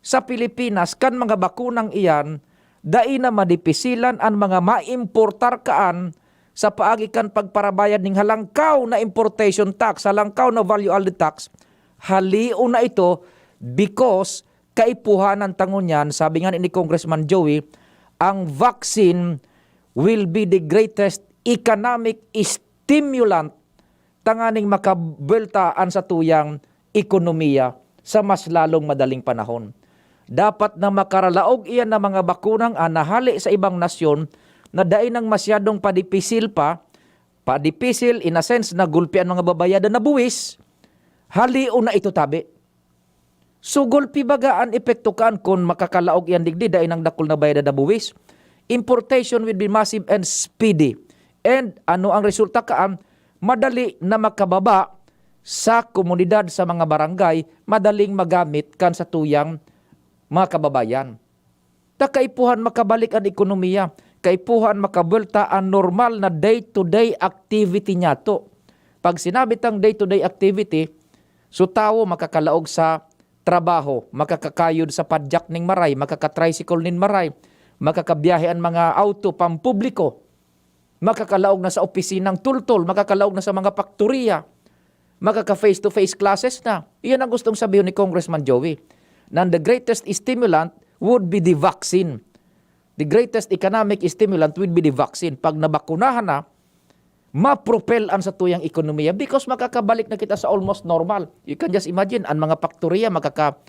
sa Pilipinas kan mga bakunang iyan, dai na madipisilan an mga maimportar kaan sa paagi kan pagparabayad ning halangkaw na importation tax, halangkaw na value added tax. Halion na ito because kaipuhanan ta ngunyan, sabi nga ni Congressman Joey, ang vaccine will be the greatest economic stimulant tanganing makabuwelta an satuyang ekonomiya sa mas lalong madaling panahon. Dapat na makaralaog iyan na mga bakunang an nahale sa ibang nasyon na dai nang masyadong padipisil pa, padipisil in a sense na gulpi an mga babayadan na buwis, halion na ito tabi. So, gulpi baga an epekto kan kun makakalaog iyan digdi, dai nang dakul na bayadan na buwis. Importation will be massive and speedy. And ano ang resulta kaan? Madali na makababa sa komunidad, sa mga barangay, madaling magamit kan satuyang mga kababayan. Ta kaipuhan makabalik an ekonomiya, kaipuhan makabuelta an normal na day-to-day activity niyato. Pag sinabi tang day-to-day activity, so tawo makakalaog sa trabaho, makakakayod sa padyak ning maray, makaka-tricycle nin maray, makakabiyahe an mga auto pampubliko, makakalaog na sa opisinang tultol, makakalaog na sa mga paktoriya, makaka-face-to-face classes na. Iyan ang gustong sabihon ni Congressman Joey. Na the greatest stimulant would be the vaccine. The greatest economic stimulant would be the vaccine. Pag nabakunahan na, ma-propel an satuyang ekonomiya because makakabalik na kita sa almost normal. You can just imagine, an mga paktoriya makaka-,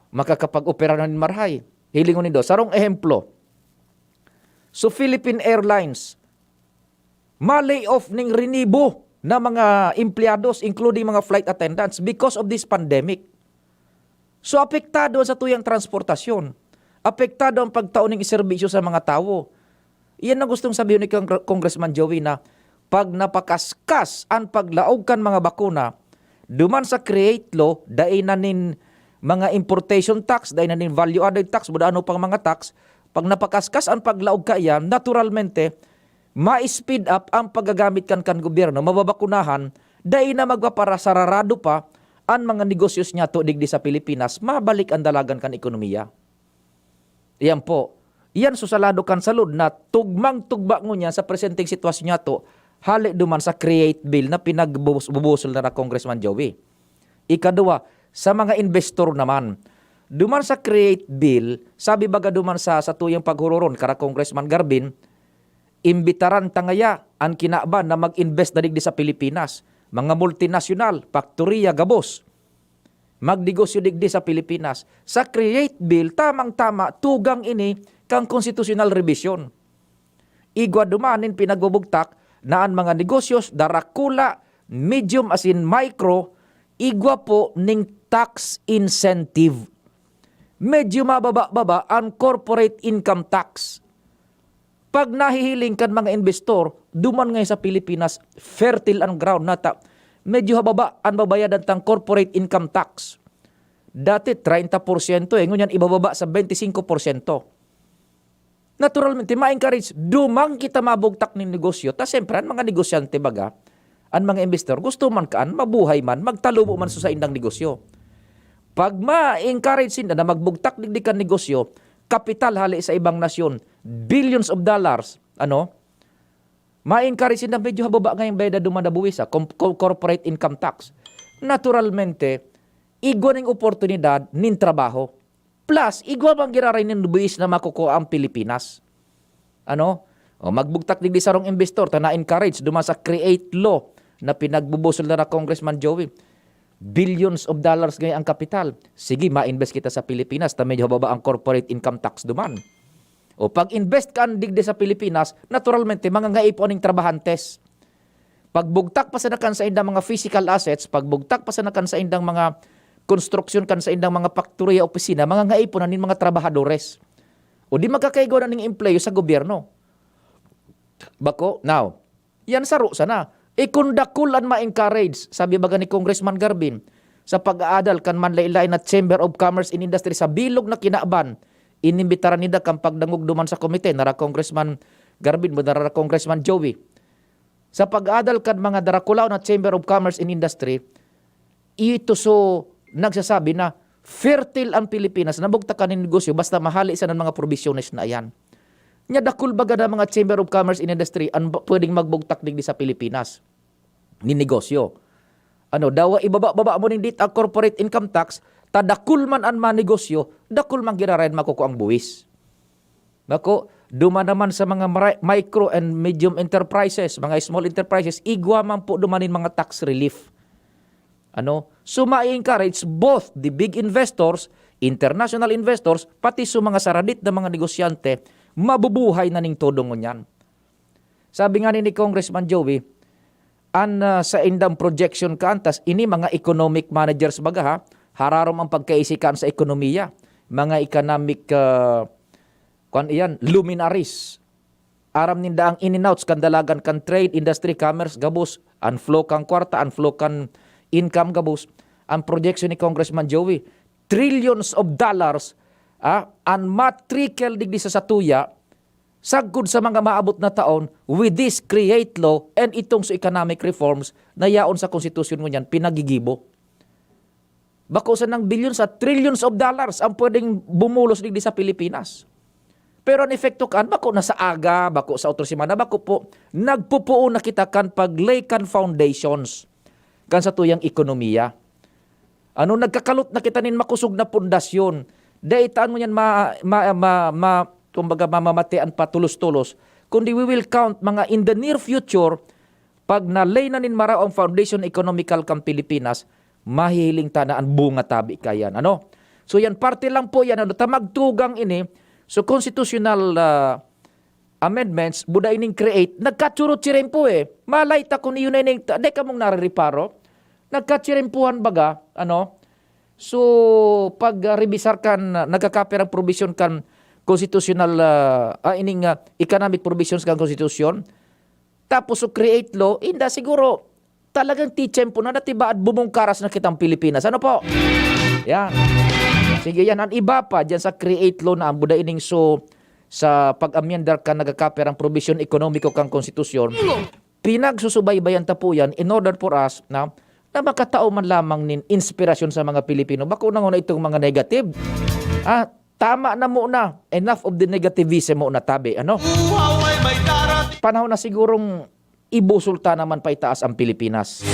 makakapag-opera na nin marahay. Hilingon nindo, sarong ehemplo. So, Philippine Airlines, ma-lay off ning rinibo na mga empleyados, including mga flight attendants, because of this pandemic. So, apektado an satuyang transportasyon. Apektado ang pagtao ning serbisyo sa mga tawo. Iyan ang gustong sabihon ni Congre-, Congressman Joey na pag napakaskas an paglaog kan mga bakuna, duman sa create law, dai na nin mga importation tax, dai na nin value added tax, buda ano pang mga tax, pag napakaskas an paglaog kaiyan, naturalmente, ma-speed up ang paggagamit kan, kan gobyerno, mababakunahan, dai na magpaparasararado pa an mga negosyo niyato digdi sa Pilipinas, mabalik ang dalagan kan ekonomiya. Iyan po. Iyan so sa lado kan salud na tugmang-tugma ngunyan sa presenteng sitwasyon niyato, hale duman sa create bill na pinagbubus-, bubusol na na Congressman Joey. Ikadua, sa mga investor naman. Duman sa create bill, sabi baga duman sa satuyang paghuroron kara Congressman Garbin, imbitaran ta ngaya an kinaban na mag-invest na digdi sa Pilipinas. Mga multinasyonal, paktoriya, gabos. Magnegosyo digdi sa Pilipinas. Sa create bill, tamang-tama, tugang ini kan konstitusyonal rebisyon. Igwa duman nin pinagbubugtak na an mga negosyo, darakula, medium asin micro, igwa po ning tax incentive. Medyo mababa-baba an corporate income tax. Pag nahihiling kan mga investor, duman ngaya sa Pilipinas, fertile an ground nata. Medyo hababa an babayadan tang corporate income tax. Dati, treinta porsyento eh. Ngunyan, ibababa sa bente singko porsyento. Naturalmente, ma-encourage, duman kita mabugtak nin negosyo. Ta siyempre, an mga negosyante baga, an mga investor, gusto man kaan, mabuhay man, magtalubo man sa saindang negosyo. Pag ma-encourage sinda na magbugtak digdi kan negosyo, kapital hale sa ibang nasyon, billions of dollars, ano, ma-encourage sinda, medyo hababa nga yung bayad na duman na buwis, ah, com-, co-, corporate income tax. Naturalmente, igwa ning oportunidad nin trabaho. Plus, igwa man giraray nin buwis na makukua ang Pilipinas. Ano? O, magbugtak digdi sarong investor ta na-encourage duman sa create law na pinagbubusol na na Congressman Joey. Billions of dollars ngaya ang kapital. Sige, ma-invest kita sa Pilipinas ta medyo hababa ang corporate income tax duman. O, pag-invest ka digdi sa Pilipinas, naturalmente, mangangaipo aning trabahantes. Pagbugtak pa sana kan saindang mga physical assets, pagbugtak pa sana kan saindang mga konstruksyon, kan saindang mga paktoriya, opisina, mangangaipo na nin mga trabahadores. O di magkakaigwa na ning empleyo sa gobyerno. Bako, now, yan saro sana. E kun dakul an ma-encourage, sabi baga ni Congressman Garbin, sa pag-aadal kan manlain-lain na Chamber of Commerce and Industry sa bilog na kinaban, inimbitaran ninda kan pagdangog duman sa komite, nara Congressman Garbin, nara Congressman Joey. Sa pag-aadal kan mga darakulaw na Chamber of Commerce and Industry, ito so nagsasabi na fertile ang Pilipinas, nabugtakan nin negosyo basta mahali sa mga probisyones na iyan. Nya dakul baga na mga Chamber of Commerce and Industry an ba-, pwedeng magbugtak digdi sa Pilipinas nin negosyo. Ano, dawa ibaba-baba mo nin dita corporate income tax, ta dakul man an manegosyo, dakul man giraray an makukuang buwis. Bako, duman naman sa mga mara-, micro and medium enterprises, mga small enterprises, igwa man po duman nin mga tax relief. Ano? So, ma-encourage both the big investors, international investors, pati sa mga saradit na mga negosyante, mabubuhay na ning todo ngunyan. Sabi nga ni, ni Congressman Joey, an, ah, saindang projection kaan, tas ini mga economic managers baga, ha, hararom ang pagkaisikan sa ekonomiya, mga economic, ah, kwan iyan, luminaries. Aram ninda ang in and outs kan dalagan kan trade, industry, commerce, gabos, an flow kan kwarta, an flow kan income, gabos. Ang projection ni Congressman Joey, trillions of dollars Ah, an ma-trickle digdi sa satuya, sagkod sa mga maabot na taon, with this create law and itong sa economic reforms na yaon sa konstitusyon ngunyan, pinagigibo. Bako sanang billions at trillions of dollars ang pwedeng bumulos digdi sa Pilipinas. Pero an epekto kan, bako na sa aga, bako sa otro semana, bako po, nagpupuon na kita kan pag-lay kan foundations kan satuyang ekonomiya. Ano, nagkakalot na kita nin makosog na pundasyon. Dai ta ngunyan ma-, ma-, ma-, ma-, kumbaga, mamamatean pa tolos-tolos, kundi we will count mga in the near future, pag na-lay na nin marahay ang foundation economical kan Pilipinas, mahihiling ta na an bunga tabi kaiyan. Ano? So, yan, parte lang po yan. Ano, ta magtugang ini, so, constitutional, ah, amendments, buda ining create, nagkatsurot-tsirimpo eh. Malay ta kun iyo na ining, ta-, dai kamong narireparo? Nagkatsirimpuhan baga, ano? So, pag, ah, rebisar kan, ah, nagkakapirang provision kan constitutional, ah, ah, ining, ah, economic provisions kan konstitusyon, tapos so create law, inda siguro, talagang titiyempo na natibaad bumungkaras na kitang Pilipinas. Ano po? Yan. Sige, yan. An iba pa, dyan sa create law na ang buda ining so, sa pag-amyendar kan nagkakapirang provision economic kan konstitusyon, pinagsusubaybayan ta po yan in order for us na, na makatao man lamang nin inspirasyon sa mga Pilipino. Bako na nguna itong mga negative. Ah, tama na muna. Enough of the negativism muna, tabi. Ano? Panahon na sigurong ibusol ta naman paitaas ang Pilipinas.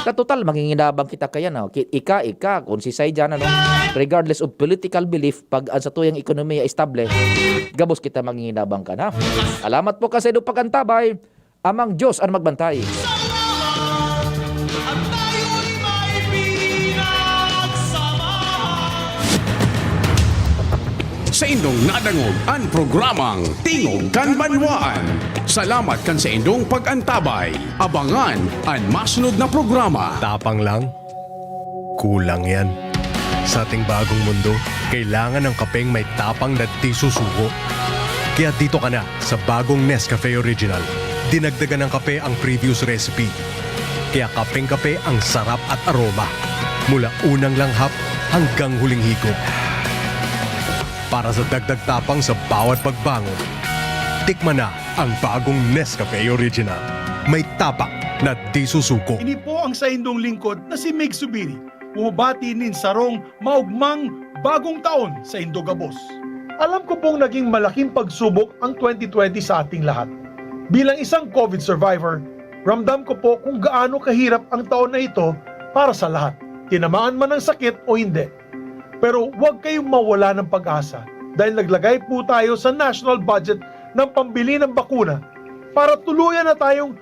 Sa total, manginginabang kita kaya, no? Ki-, ika, ika, kung si Sai dyan, ano? Regardless of political belief, pag ang satuyang ekonomiya estable, gabos kita manginginabang ka na. Salamat po kasi do pag-antabay, Amang Diyos ang magbantay. Saindong nadangog an programang Tingog kan Banwaan. Salamat kan saindong pag-antabay. Abangan an masunod na programa. Tapang lang? Kulang yan. Sa ating bagong mundo, kailangan ng kapeng may tapang na di susuko. Kaya dito ka na sa bagong Nescafe Original. Dinagdagan ng kape ang previous recipe. Kaya kapeng-kape ang sarap at aroma. Mula unang langhap hanggang huling higop. Para sa dagdag tapang sa bawat pagbangon, tikman na ang bagong Nescafe Original. May tapang na di susuko. Ini po ang saindong lingkod na si Mig Subiri. Bumabati nin sarong maugmang bagong taon saindo gabos. Alam ko pong naging malaking pagsubok ang twenty twenty sa ating lahat. Bilang isang COVID survivor, ramdam ko po kung gaano kahirap ang taon na ito para sa lahat, tinamaan man ng sakit o hindi. Pero huwag kayong mawala ng pag-asa dahil naglagay po tayo sa national budget ng pambili ng bakuna para tuluyan na tayong